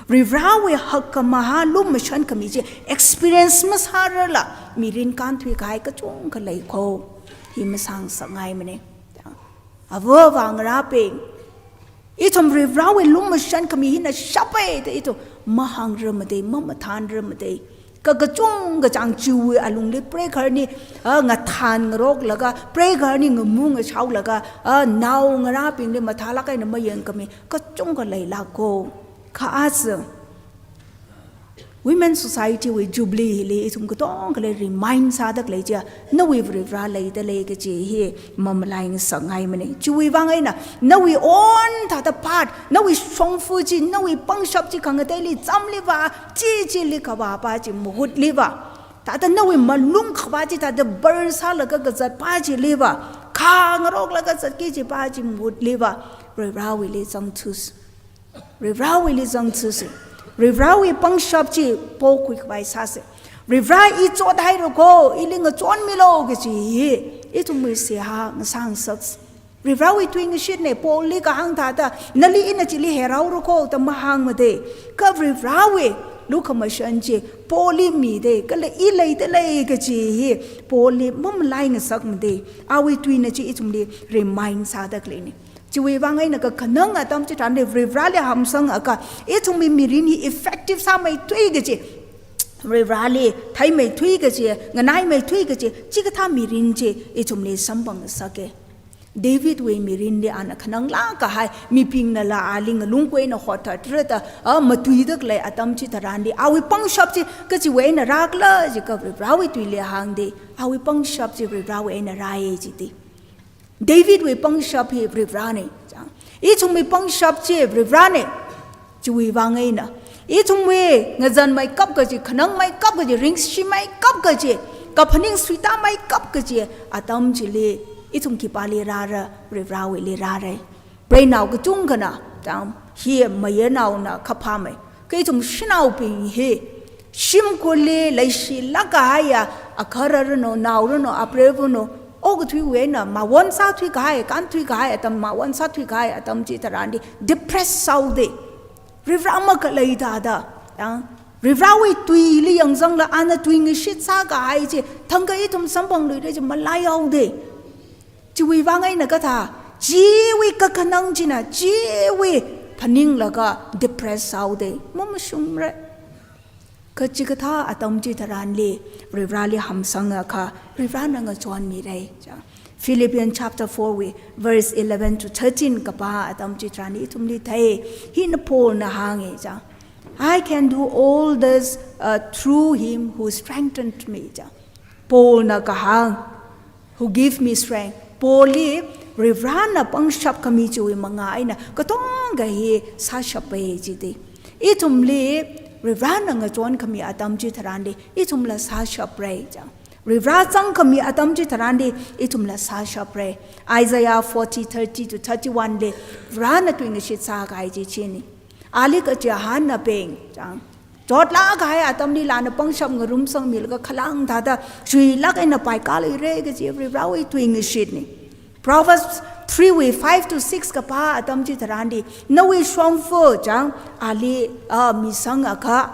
Varivarāwui hakkhamahā lumashan khami chi experience masārarla mirin kānthui kahai kachungkha lei kho. Hi masāngasakngaimana. Ava avā ngarābing, ithum Varivarāwui lumashan khami hina shapa da ithum mahāngrarmada, mamathānrarmada. Ka kachungkha chang chiwui alungli preigaharni, a, ngathān ngaroklaga, preigaharni ngamu ngashaolaga, a, naongarābingli mathālāk eina mayangkhami kachungkha leilāk kho. Kha aja Women Society wui Jubilee hili ithum katongkhali remind sāda khalei chiya, nawui Varivarā leida lei kaji hi mamalai ngasakngaimana. Chiwui vang eina, nawui own thāda part, nawui shongfa chi, nawui pangshap chi khangateili, zamli vā, chi chili kavāpa chi mahutli vā, thāda nawui malung khavā chi thāda bar sālaga kazatpa chili vā, kha ngaroklaga zatki kajipa chi mahutli vā, Varivarāwuili zangthusa. Varivarāwuili zangthusa. Varivarāwui pangshap chi pokhui khavai sāsa. Varivarā, i chothaira kho, ili ngachonmilu kaji hi ithumwui seihā ngasāngasaksa. Varivarāwui tuingashitna. Paulli kahāng thāda, nali ina chili heraora kho da mahāngmada. Kha Varivarāwui lukhamashan chi Paulli mida, kala i leida lei kaji hi Paulli mamalai ngasakmada. Awui tuina chi ithumli remind sāda khaleina. Chiwui vang eina kakhanang atam chitharanli Varivarāli hamsangakha, ithumwui mirin hi effective sāmeithui kaji, Varivarāli theimeithui kaji, nganaimeithui kaji, chikathā mirin chi ithumli samphang ngasaka. Davidwui mirinli ana khananglāk kahai, mibingnala ali ngalungkui eina hothatrada, a, matuida khalei atam chitharanli, awui pangshap chi kachiwui eina rākhala jiakha Varivarāwui tuili hāngda, awui pangshap chi Varivarāwui eina rāya jida. Davidwui pangshap hi Varivarāna. Chang, ithumwui pangshap chi Varivarāna. Chiwui vang eina, ithumwui ngazanmeikap kaji, khanangmeikap kaji, ringshimeikap kaji, kaphaning suitāmeikap kaji atam chili, ithum khipāli rāra, Varivarāwuili rāra. Preinao kachungkhana, chang, hi mayarnaona kaphāmei. Kha ithum shanaobing hi, shimkhurli leishilāk kahaiya, agahara ranu, nao ranu, apreiva ranu, okathuiwui eina mawon sāthui kahai, kānthui kahai atam, mawon sāthui kahai atam chitharanli depress sāhaoda. Varivarā makhalei thāda, yang, Varivarāwui tuili yangzangla ana tuingashit sākahai chi, thangkha ithum samphangluira chi malaihaoda. Chiwui vang eina kathā, chiwui kakhanang china, chiwui phaninglaga depress sāhaoda, mamashungmara. Kachikathā atam chitharanli, Varivarāli hamsangakha, Varivarāna ngachonmira. Chang, Philippians chapter four wui verse eleven to thirteen kapā atam chitharanli ithumli thei, hina Paulna hānga, chang, "I can do all this, uh, through him who strengthened me," chang. Paulna kahāng, "Who give me strength." Paulli Varivarāna pangshap khami chiwui mangā eina katonga hi sāshapa jida. Ithumli Varivarana ngachon khami atam chitharanli, ithumla sāshapra chang. Varivara zangkhami atam chitharanli, ithumla sāshapra. Isaiah forty, thirty to thirty-one li, Varena tuingashit sākahai chi china. Ali kachihān apeng, chang. Chotlāk kahai atamlila ana pangshap ngarumsangmilaga khalang thāda, shuilāk eina paikāluira kaji Varivarawui tuingashitna. Proverbs three wui five to six kapā atam chitharanli, nawui shongfa chang, ali, ah, misangakha,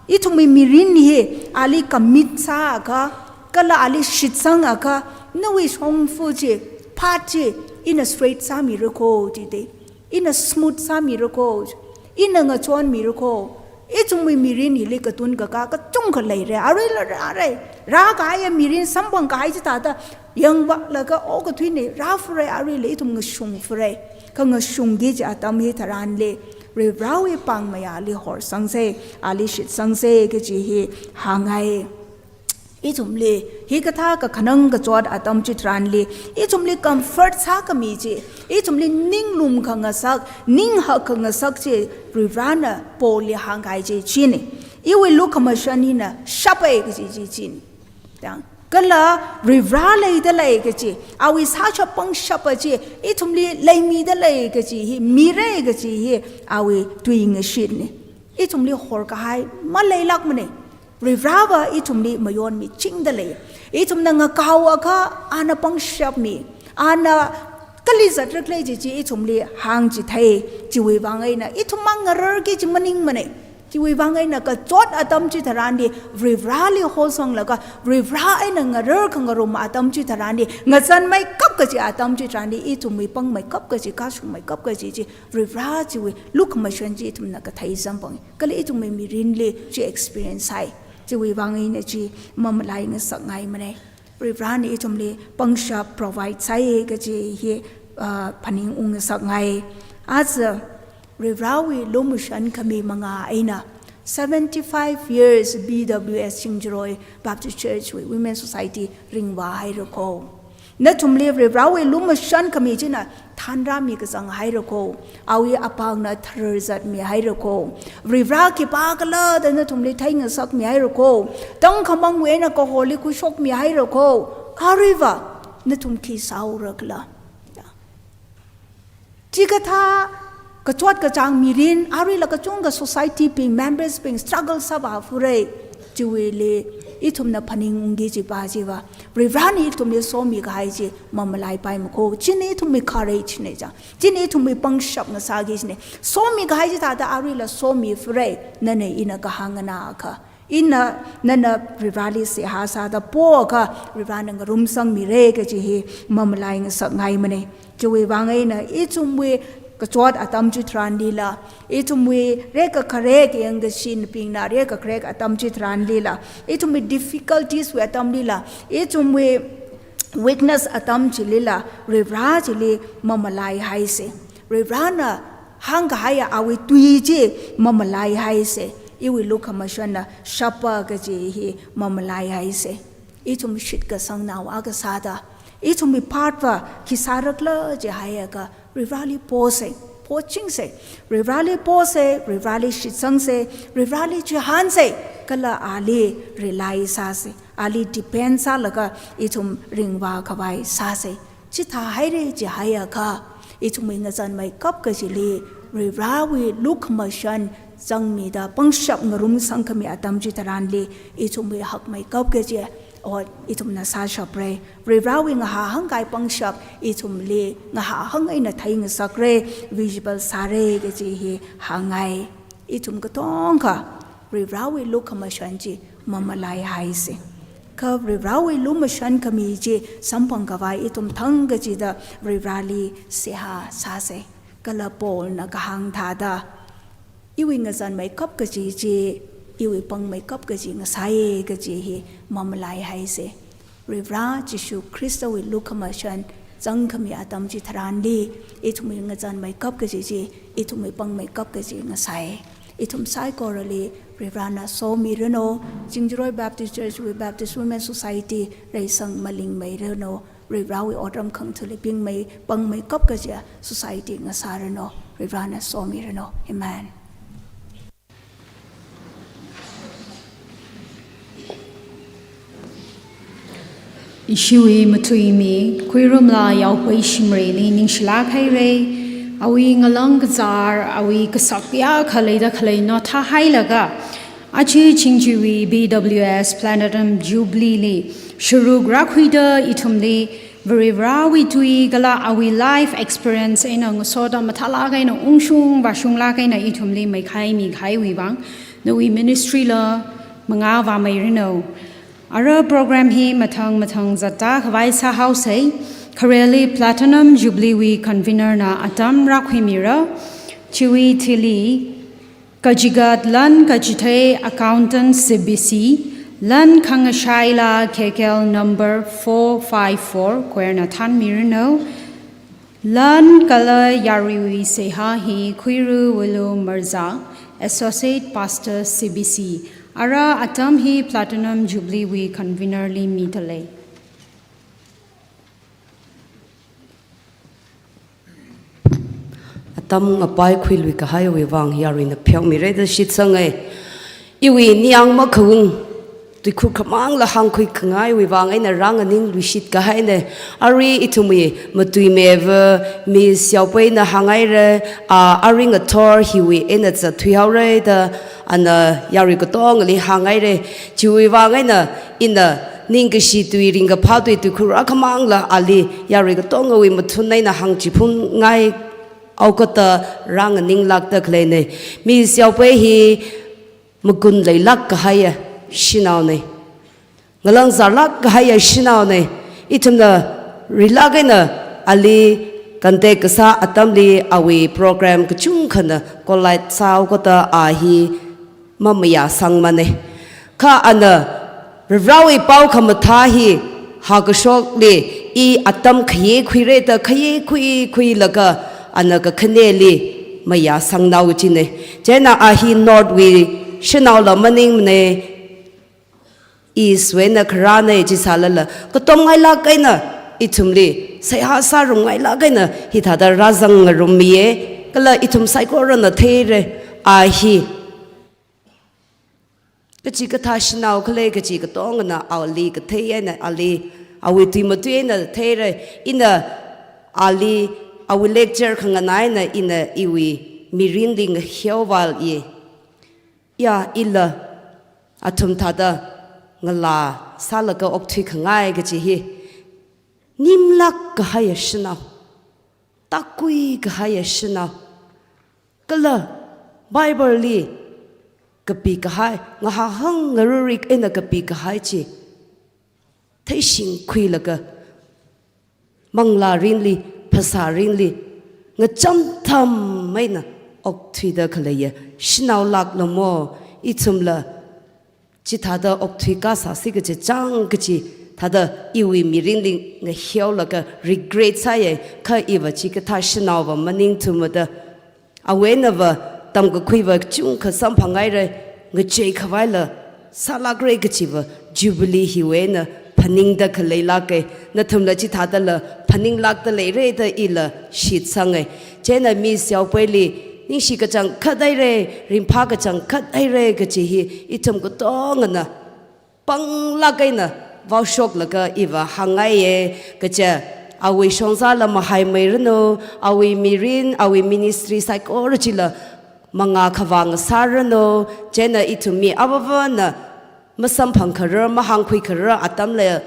ithumwui mirin hi, ali commit sāakha, kala ali shitsangakha, nawui shongfa chi, path chi, ina straight sāmira kho, jida. Ina smooth sāmira kho, ina ngachonmira kho. Ithumwui mirin hili katun kakā kachungkha leira, aruila rāra. Rākahaiya mirin, samphang kahai chithāda yangvālaga okathuina, rāfura, aruila ithum ngashungfura. Kha ngashungki kaji atam hitharanli, Varivarawui pāngmayāli horsangsa, ali shitsangsa kaji hi hāngngai. Ithumli, hikathā kakhanang kachot atam chitharanli, ithumli comfort sākhami chi, ithumli ninglum khangasak, ninghak khangasak chi, Varivarana Paulli hāngkahai chi china. Iwui lukhamashan hina shapa kaji chi china. Chang. Kala Varivara leidalei kaji, awui sāshap pangshapa chi, ithumli leimidalei kaji hi, mira kaji hi, awui tuingashitna. Ithumli horkahai maleilākmana. Varivarava ithumli mayonmichingdalei. Ithumna ngakaoakha ana pangshapmi, ana kali zatrakhala kaji chi ithumli hāngchithei, chiwui vang eina ithum mang ngararki kaji maningmana. Chiwui vang eina kachot atam chitharanli, Varivarali hosanglaga, Varivara eina ngarar khangarum atam chitharanli, ngazanmeikap kaji atam chitharanli, ithumwui pangmeikap kaji, kashungmeikap kaji chi, Varivara chiwui lukhamashan chi ithumna kathei samphanga. Kala ithumwui mirinli chi experience sāi. Chiwui vang eina chi mamalai ngasakngaimana. Varivarana ithumli pangshap provide sāi kaji hi, ah, phaningung ngasakngai. Aja Varivarawui lumashan khami manga eina seventy-five years B W S Singjiroi Baptist Church wui Women Society ringvāhaira kho. Nathumli Varivarawui lumashan khami china thanrāmi kazang haira kho. Awui apāngna tharar zatmihaira kho. Varivara khipākhala da nathumli theingasakmihaira kho. Tangkhamangwui eina kaholi khuishokmihaira kho. Aruiva nathum khi sāurakhala. Chikathā kachot kachāng mirin, aruila kachungkha society bing, members bing struggle sāvāfura. Chiwuili ithumna phaningungki kajipa chiva, Varivarana ithumli somikahai chi mamalaipaimana kho. China ithumwui courage na chang. China ithumwui pangshap ngasāki kajina. Somikahai chithāda aruila somifura. Nana ina kahāng nganāakha, ina nana Varivarali seihā sāda poakha, Varivarana ngarumsangmira kaji hi mamalai ngasakngaimana. Chiwui vang eina ithumwui kachot atam chitharanlila, ithumwui rekakharek yangkashinbingna rekakharek atam chitharanlila, ithumwui difficulties wui atamlila, ithumwui weakness atam chilila, Varivara chili mamalaihaisa. Varivarana hāngkahaiya awui tui chi mamalaihaisa. Iwui lukhamashanna shapa kaji hi mamalaihaisa. Ithum shitkasangnao akha sāda, ithumwui part va khi sārakhala jihaiakha, Varivarali posa, pochingsa. Varivarali posa, Varivarali shitsangsa, Varivarali chihānsa, kala ali rely sāsa, ali depend sālaga ithum ringvākhavai sāsa. Chithāhaira jihaiakha, ithumwui ngazanmeikap kajili Varivarawui lukhamashan zangmida pangshap ngarumsangkhami atam chitharanli, ithumwui hakmeikap kaji ot ithumna sāshapra. Varivarawui ngahā hāngkahai pangshap ithumli ngahā hāng eina theingasakra, visible sāra kaji hi hāngngai. Ithum katongkha Varivarawui lukhamashan chi mamalaihaisa. Kha Varivarawui lumashan khami chi samphangkhavai ithum thangkachida Varivarali seihā sāsa. Kala Paulna kahāng thāda, iwui ngazanmeikap kaji chi, iwui pangmeikap kaji ngasāi kaji hi mamalaihaisa. Varivara Jishu Khristawui lukhamashan zangkhami atam chitharanli, ithumwui ngazanmeikap kaji chi, ithumwui pangmeikap kaji ngasāi. Ithum saikorali Varivarana somiranu, Singjiroi Baptist Church wui Baptist Women Society reisang malingmeiranu, Varivarawui otram khangathāli pingmei, pangmeikap kajiya society ngasāranu, Varivarana somiranu. Amen. Ishiwui matuimi, Khuirumla Yaopoi Shimrayli ningshilāk haira, awui ngalang kazār, awui kasak yākha leida khalei nothāhailaga, aja Chingjiwui B W S Platinum Jubilee li sharuk rākhuida ithumli Varivarāwui tui kala awui life experience eina ngasoda mathālāk eina ungshung vāshunglāk eina ithumli meikhai mikahaiwui vang, nawui ministry la mangā vāmeiranu. Ara program hi mathang mathang zatda khavai sāhaosa. Khareli Platinum Jubilee wui convener na atam rākhuimira. Chiwui thili, kachigat lan kachithei accountant C B C, lan khangashai la K K L number four five four, choir na thanmiranu. Lan kala yaruiwui seihā hi Khuiru Wulu Marza, Associate Pastor C B C. Ara atam hi Platinum Jubilee wui convener li midalei. Atam ngapai khuiluikahaiwui vang yaruina pheomira da shitsanga. Iwui ningyāng makhaung, tuikhur khamangla hāngkhui khangaiwui vang eina rānganingluishit kahaina. Arui ithumwui matuimeiva Miss Yaopoina hānghaira, a, arui ngathor hiwui eina zatthuihaora da, ana yarui katongali hānghaira. Chiwui vang eina ina ningkashi tui ringkaphā tui tuikhur akhamangla ali yarui katongawui mathun eina hāngchiphungngai haokada rānganinglākda khaleina. Miss Yaopoi hi magun leilāk kahaiya shanaona. Ngalang zārlāk kahaiya shanaona. Ithumna rilāk eina ali contact kasā atamli awui program kachungkhana collide sāhaokada a hi mamayāsangmana. Kha ana Varivarāwui pao khamathā hi hākashokli i atam khayei khuira da khayei khuikhuilaga ana kakhaneli mayāsangnao kajina. Chieina a hi North wui shanaola maningmana, East wui eina kharāna chi sālala, katomngailāk eina ithumli seihā sārumngailāk eina hithāda rāzang ngarummiya, kala ithum saikorana theira, a hi kachikathā shanao khala kachi katongana ali kathei eina ali awui tui matui eina theira. Ina ali awui lecture khanganā eina ina iwui mirinli ngaheovāliya. Ya, ila athum thāda ngalā sālaga okthui khangai kachi hi nimlāk kahaiya shanao, tākui kahaiya shanao, kala Bible li kapi kahai, ngahahang ngarurik eina kapi kahai chi theishingkhuilaga manglā mirinli, phasā mirinli ngacham tham eina okthuida khaleiya shanao lākla mo. Ithumla chithāda okthui kasāsi kachi chang kachi thāda iwui mirinli ngaheolaga regret sāya, kha iva chikathā shanaova maningthumada. Awui einava tamkakhuiva kachungkha samphanghaira, ngachei khavaila sālākra kachiva Jubilee hiwui eina phaningda khaleilāka. Nathumla chithādala phaninglākda leira da ila shitsanga. Chieina Miss Yaopoili ningshi kachangkhat haira, ringphā kachangkhat haira kachi hi ithum katongana panglāk eina vaoshoklaga iva hāngngaiya. Kaja awui shongzala mahaimeiranu, awui mirin, awui ministry saikora chila mangā khavā ngasāranu. Chieina ithum mi avāvana masamphangkharar, mahāngkhuikharar atamla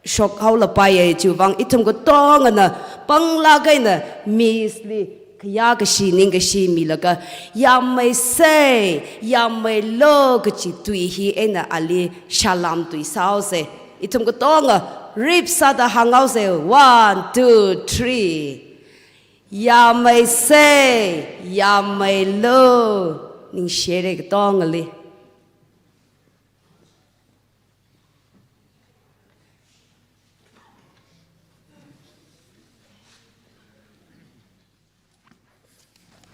shokhaolapaiya. Chiwui vang ithum katongana panglāk eina Miss li khayā kashi ningkashi milaga, yāmmeisa, yāmmeilu kachi tui hi eina ali salam tui sāhaosa. Ithum katonga rip sāda hānghaosa. One, two, three. Yāmmeisa, yāmmeilu. Ningshihaira katongali.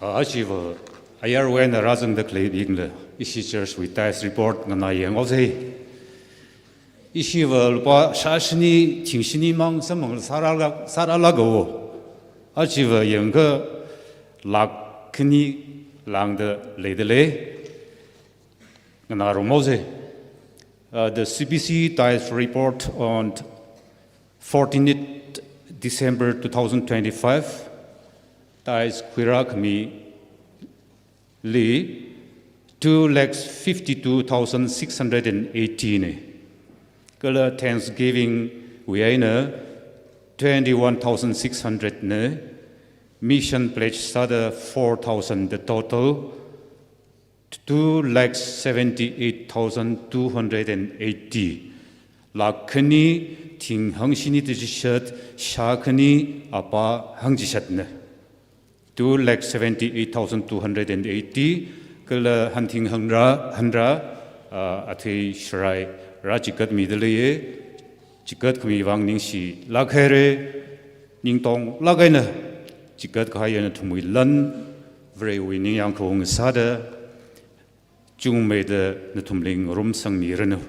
A, achiva ayarwui eina rāzangda khaleibingla, ishi church wui tithes report nganā yanghaosa. Ishiva lupā shāshini, thingshini mang samphang sārālāk, sārālāka o. Achiva yangakha lakh khani lāngda leidalei. Nganārumhaosa. Uh, the C B C tithes report on fourteenth December two thousand twenty-five, tithes khuirākhami li two lakhs fifty-two thousand six hundred and eighty na. Kala thanksgiving wui eina twenty-one thousand six hundred na. Mission pledge sāda four thousand, the total two lakhs seventy-eight thousand two hundred and eighty. Lakh khani thinghang shini da chishat, shā khani apā hangchishat na. Two lakh seventy-eight thousand two hundred and eighty, kala hanthing hangra, hangra, ah, athei sharai rā chigatmida leiya, chigatkhami vang ningshilāk haira, ningtonglāk eina chigatkahai nathumwui lan, Varewui ningyāng khaung sāda, chungmeida nathumli ngarumsangmiranu.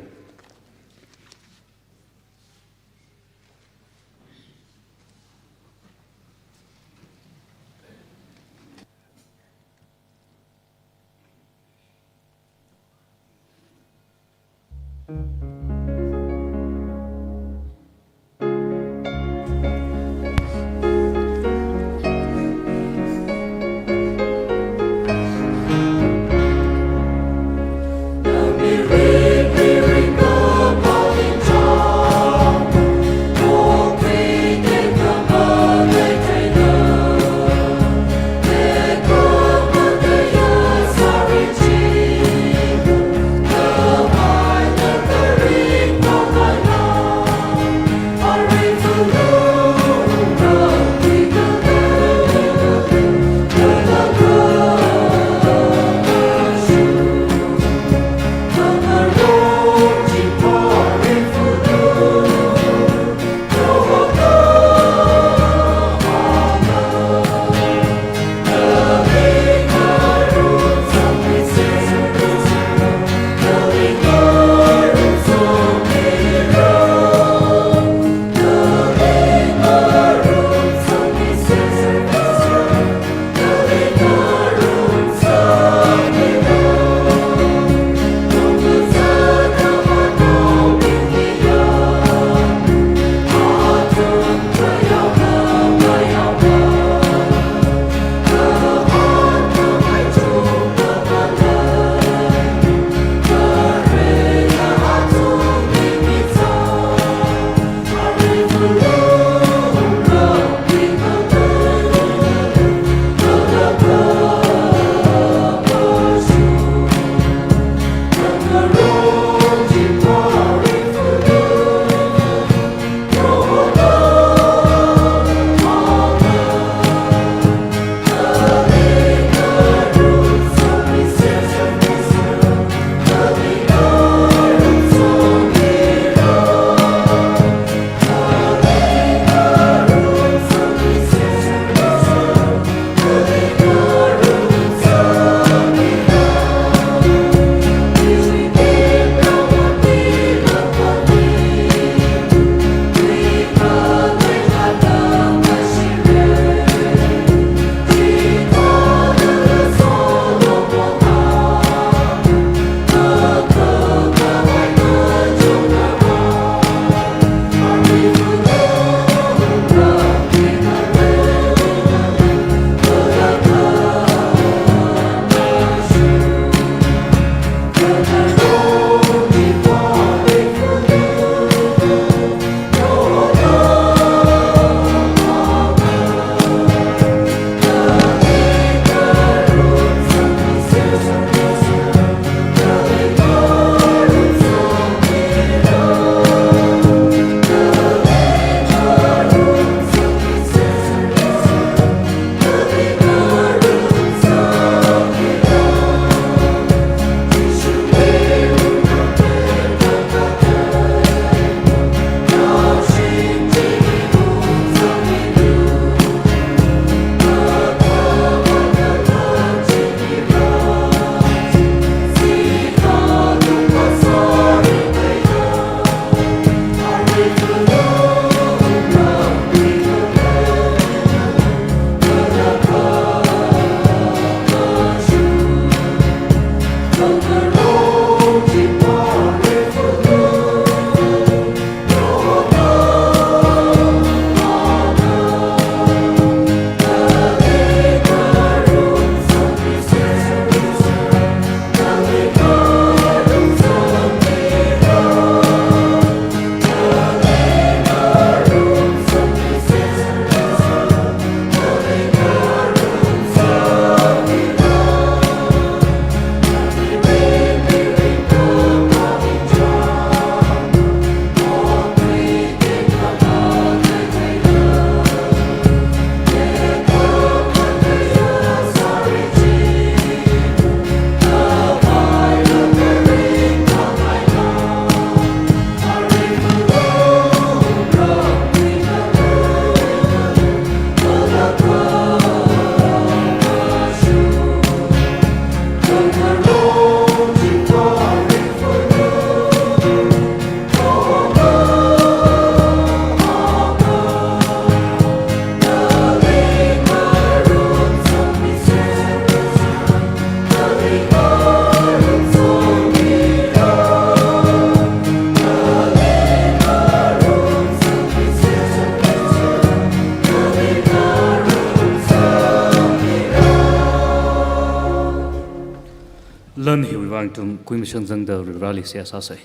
Lan hiwui vang ithum kuimashang zangda Varivarali seihā sāsei.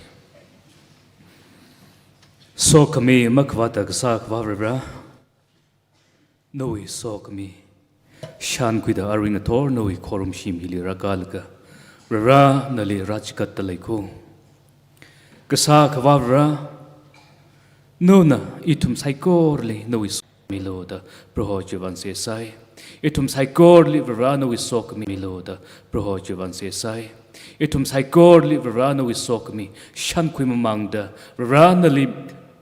Sokhami makhavāta kasā Akhava Varivara, nawui sokhami shānkhuida arui ngathor nawui khorumshim hili rākalaga, Varivara nali rāchigatda lei ko. Kasā Akhava Varivara, nana ithum saikorali nawui sokhami milu da Proho chiwui vang seihā sāi. Ithum saikorali Varivara nawui sokhami milu da Proho chiwui vang seihā sāi. Ithum saikorali Varivara nawui sokhami shānkhui mamangda, Varivara nali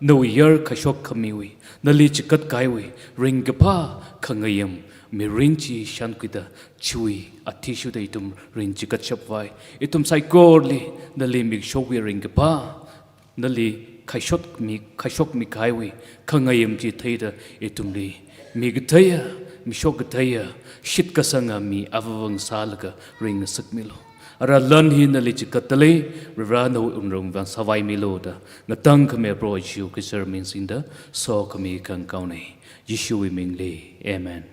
nawui yar kashok khamiwui, nali chigat kahaiwui, ringkaphā khangayam mirin chi shānkhuida chiwui athishurda ithum ringchigat shapvai. Ithum saikorali nali mikshowui ringkaphā, nali khaishokmi, khaishokmi kahaiwui khangayam chi theida ithumli mikatheiya, mishok katheiya, shitkasanga mi avāvang sālaga ringngasakmilu. Ara lan hi nali chigatda lei, Varivara nawui wungram vang sāvaimilu da, ngatangkhami Proho Jishu Khrista ming singda sokhami khangakaonei. Jishuwui mingli. Amen.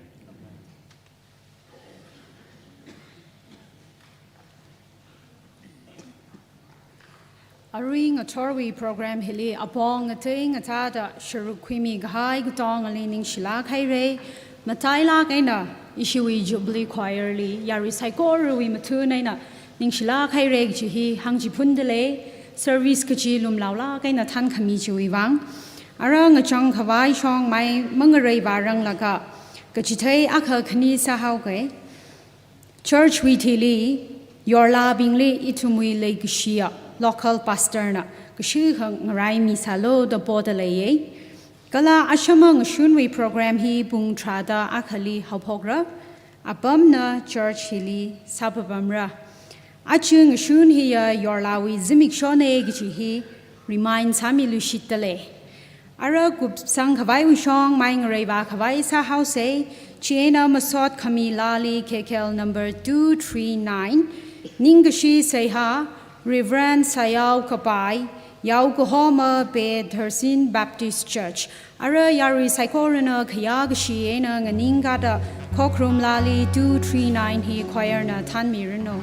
Arui ngathorwui program hili apong ngatei ngathāda sharuk khuimi kahai katongali ningshilāk haira. Matailāk eina ishiwui Jubilee Choir li yarui saikorawui mathun eina ningshilāk haira kaji hi hāngchiphunda lei, service kachi lumlaolāk eina thānkhami chiwui vang. Ara ngachang khavai shongmai mangareiva ranglaga, kachithei akha khani sāhaoga. Church wui thili, yorlabingli ithumwui leikashiya local pastor na kashikha ngaraimi sālu da poda leiya. Kala ashama ngashunwui program hi pung tharāda akhali haophokra, apamna church hili sāpapamra. Aja ngashun hiya yorlawui zimikshona kaji hi remind sāmiluishitda lei. Ara kupsang khavaiwui shongmai ngareiva khavai sāhaosei, chieina masot khami laali K K L number two three nine, ningkashi seihā, Reverend Sayao Kapai, Yaokahoma Bay Tharsin Baptist Church. Ara yarui saikorana khayā kashi eina nganingkada khokharum laali two three nine hi choir na thānmiranu.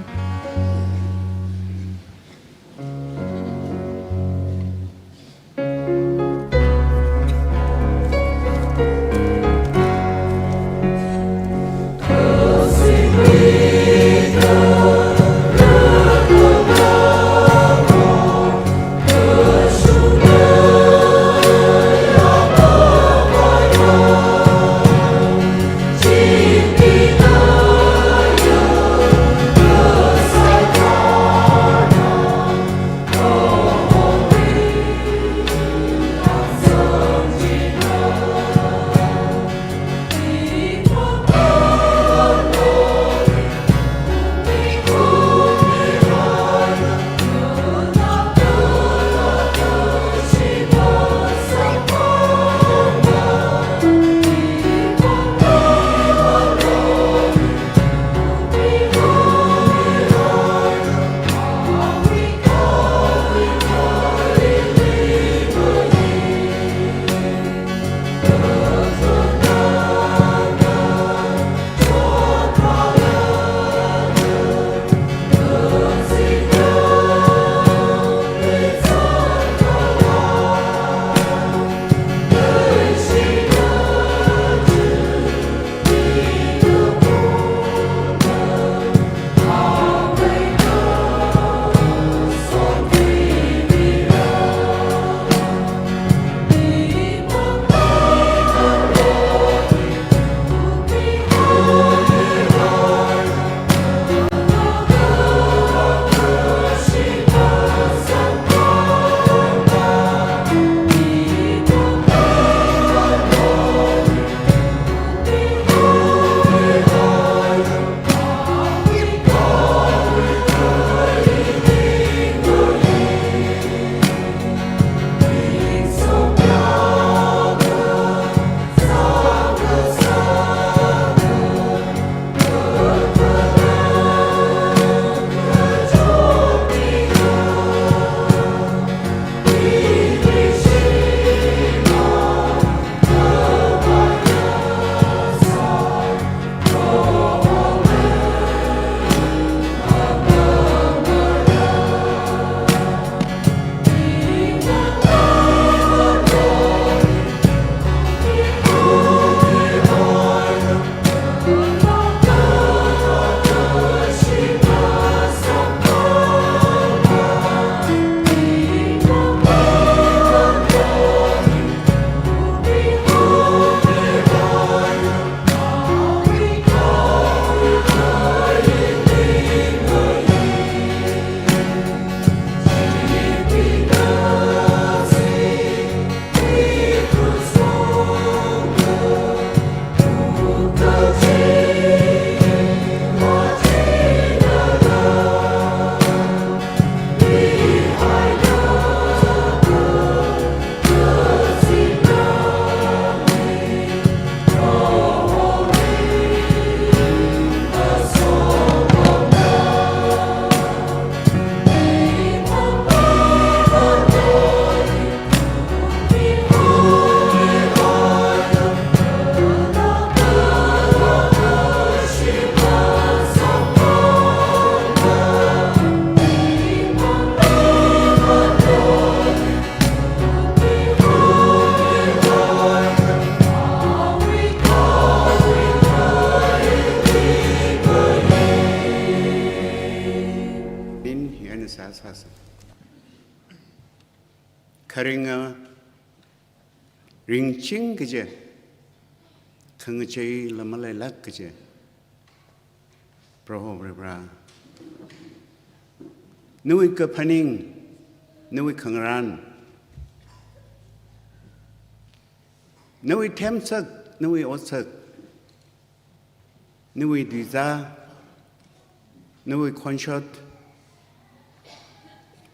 kharinga ringching kaje, khangacheila maleilāk kaje, Proho Varivara, nawui kaphaning, nawui khangarān, nawui themsak, nawui otsak, nawui tuizā, nawui khonshot,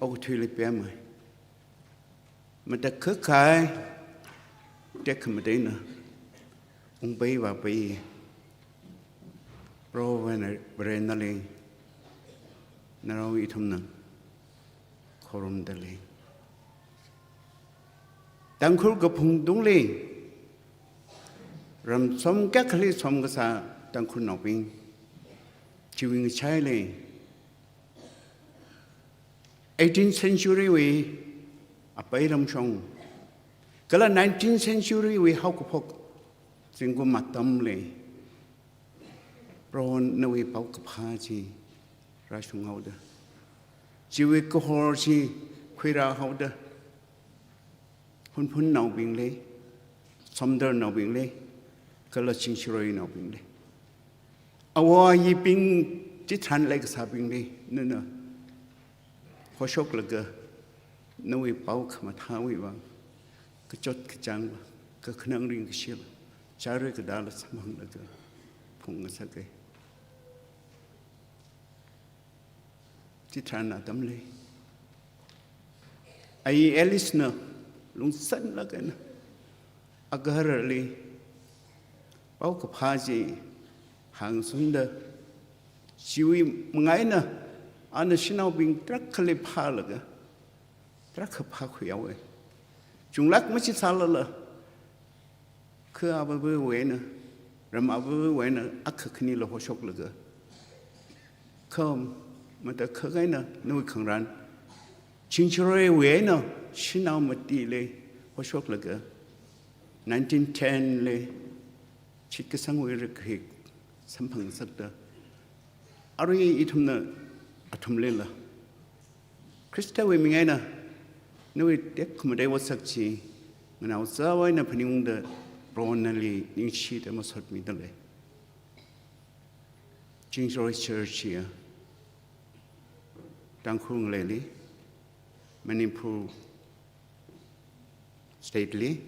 okathuili pemai. Matakhak kahai tekhamatei eina ungpai vāpai. Proho Vare, Vare nali, narao ithumna khorumda lei. Tangkhul kaphung tungli, ram som kayākhali som kasā Tangkhulnaobing, chiwui ngachaili eighteenth century wui apai ramshong, kala nineteenth century wui haokaphok zingkum atamli, Proho nawui paokaphā chi rāshunghaoda, chiwui kahor chi khuirāhaoda, Hunphunnaobingli, Somdalnaobingli, kala Chingshiroinaobingli, awo ayibing chitharan leikasābingli nana hoshoklaga, nawui pao khamathāwui vang, kachot kachāngla, kakhanang ringkashila, chara kadala samphanglaga phungngasaka. Chitharan atamli, ayi Alice na lungsanlaga eina agaharali paokaphā chi hāngsunda, chiwui manga eina ana shanaobing tarākhali phālaga, tarākha phākhuihaowa. Chunglāk machithālala, kha avāvawui eina, ram avāvawui eina akha khanila hoshoklaga, kha matakhak eina nawui khangarān, Chingshiroiwui eina shanao matili hoshoklaga, nineteen ten li shitkasangwui rakhik samphangngasakta, arui ithumna athumlila Khristawui ming eina nawui tekhamatei otsak chi nganaozawa eina phaningungda, Proho nali ningshida masotmida lei. Chingshiroi Church hiya Tangkhul ngaleili, Manipur State li,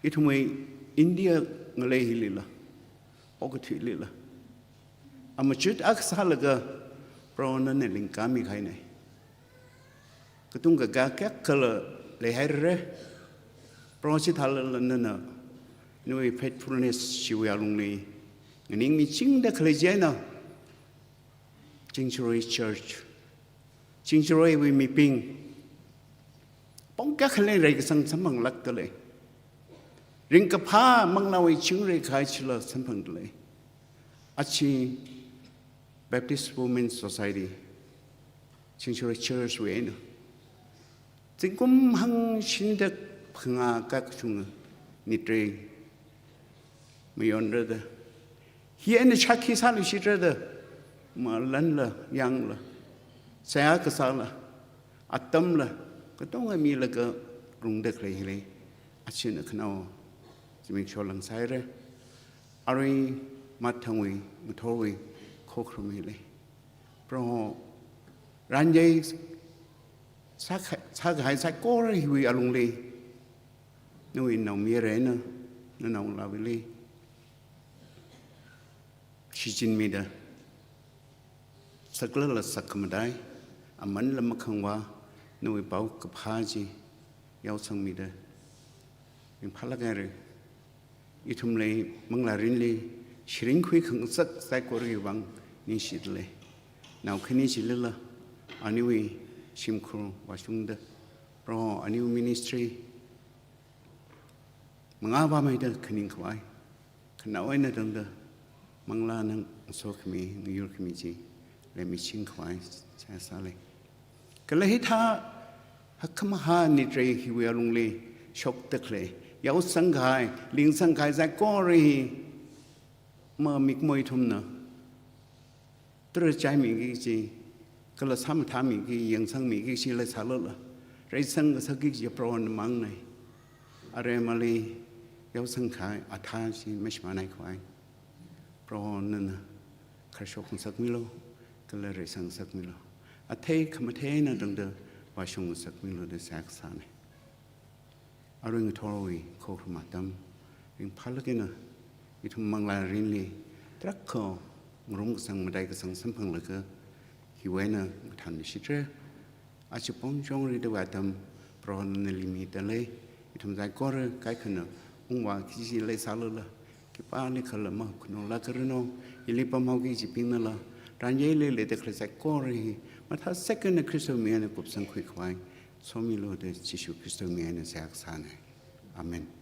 ithumwui India ngalei hilila, okathuilila, amachut akha sālaga Proho nana lingkami kahaina. Katung kakā kayākhala leihaira. Proho chithālala nana nawui faithfulness chiwui alungli nganingmichingda khalei china, Chingshiroi Church, Chingshiroiwui mibing, pong kayākha lei reikasang samphanglākda lei. Ringkaphā manglāwui chingri kahai chila samphangda lei. Achi Baptist Women's Society, Chingshiroi Church wui eina zingkum hangshini da phangā kakchunga nitrei mayonrada, hi eina shākhi sāluishitrada, malanla, yangla, seihā kasāla, atamla, katonga milaga rungda khalei hili, achina khanao zimiksho langsāhaira. Arui mathangwui, ngathorwui khokharum hili, Proho, ranyei sākha-, sākahai saikora hiwui alungli, nawui naomayara eina, nanao ngalāva̱li shichinmida, saklala sakkhamatai, amanla makhangvā, nawui paokaphā chi yaosangmida ringphālāk haira. Ithumli manglārinli shirin khuikhangasak saikorawui vang ningshida lei. Nao khani chilila aniwui shimkhur vāshungda, Proho, aniwui ministry mangā vāmeida khaning khavai, khanao eina tangda manglāna ngasokhami, ngayurkhami chi leimiching khavai seihā sālei. Kala hithā hakkhamahā nitrei hiwui alungli shokda khalei, yaosang kahai, lingsang kahai saikora hi mamikmoi ithumna tarachaimiki kaji, kala sāmathāmiki, yangsangmiki kaji leisālala, Reisang kasakki kaji Prohona mangnei. Aremali yaosang kahai athā chi mashimānhai khavai, Proho nana kharshok ngasakmilu, kala reisang ngasakmilu. Athei khamathei eina tangda vāshung ngasakmilu da seihā kasānei. Arui ngathorwui khokharum atam ringphālāk eina ithum manglā mirinli tarākha ngarum kasang, madai kasang samphanglaga, hiwui eina ngathānmishitra. Aja pongchong ridawui atam Prohona nali mida lei. Ithum saikora kaikhana ungvāki kaji leisālala, khipālikhala mahukkhanungla karano, hili pamhaoki kajibingnala, ranyei leilei da khalei saikora hi mathāsek eina Khristawui ming eina kupsangkhui khavai somilu da Jishu Khristawui ming eina seihā kasānei. Amen.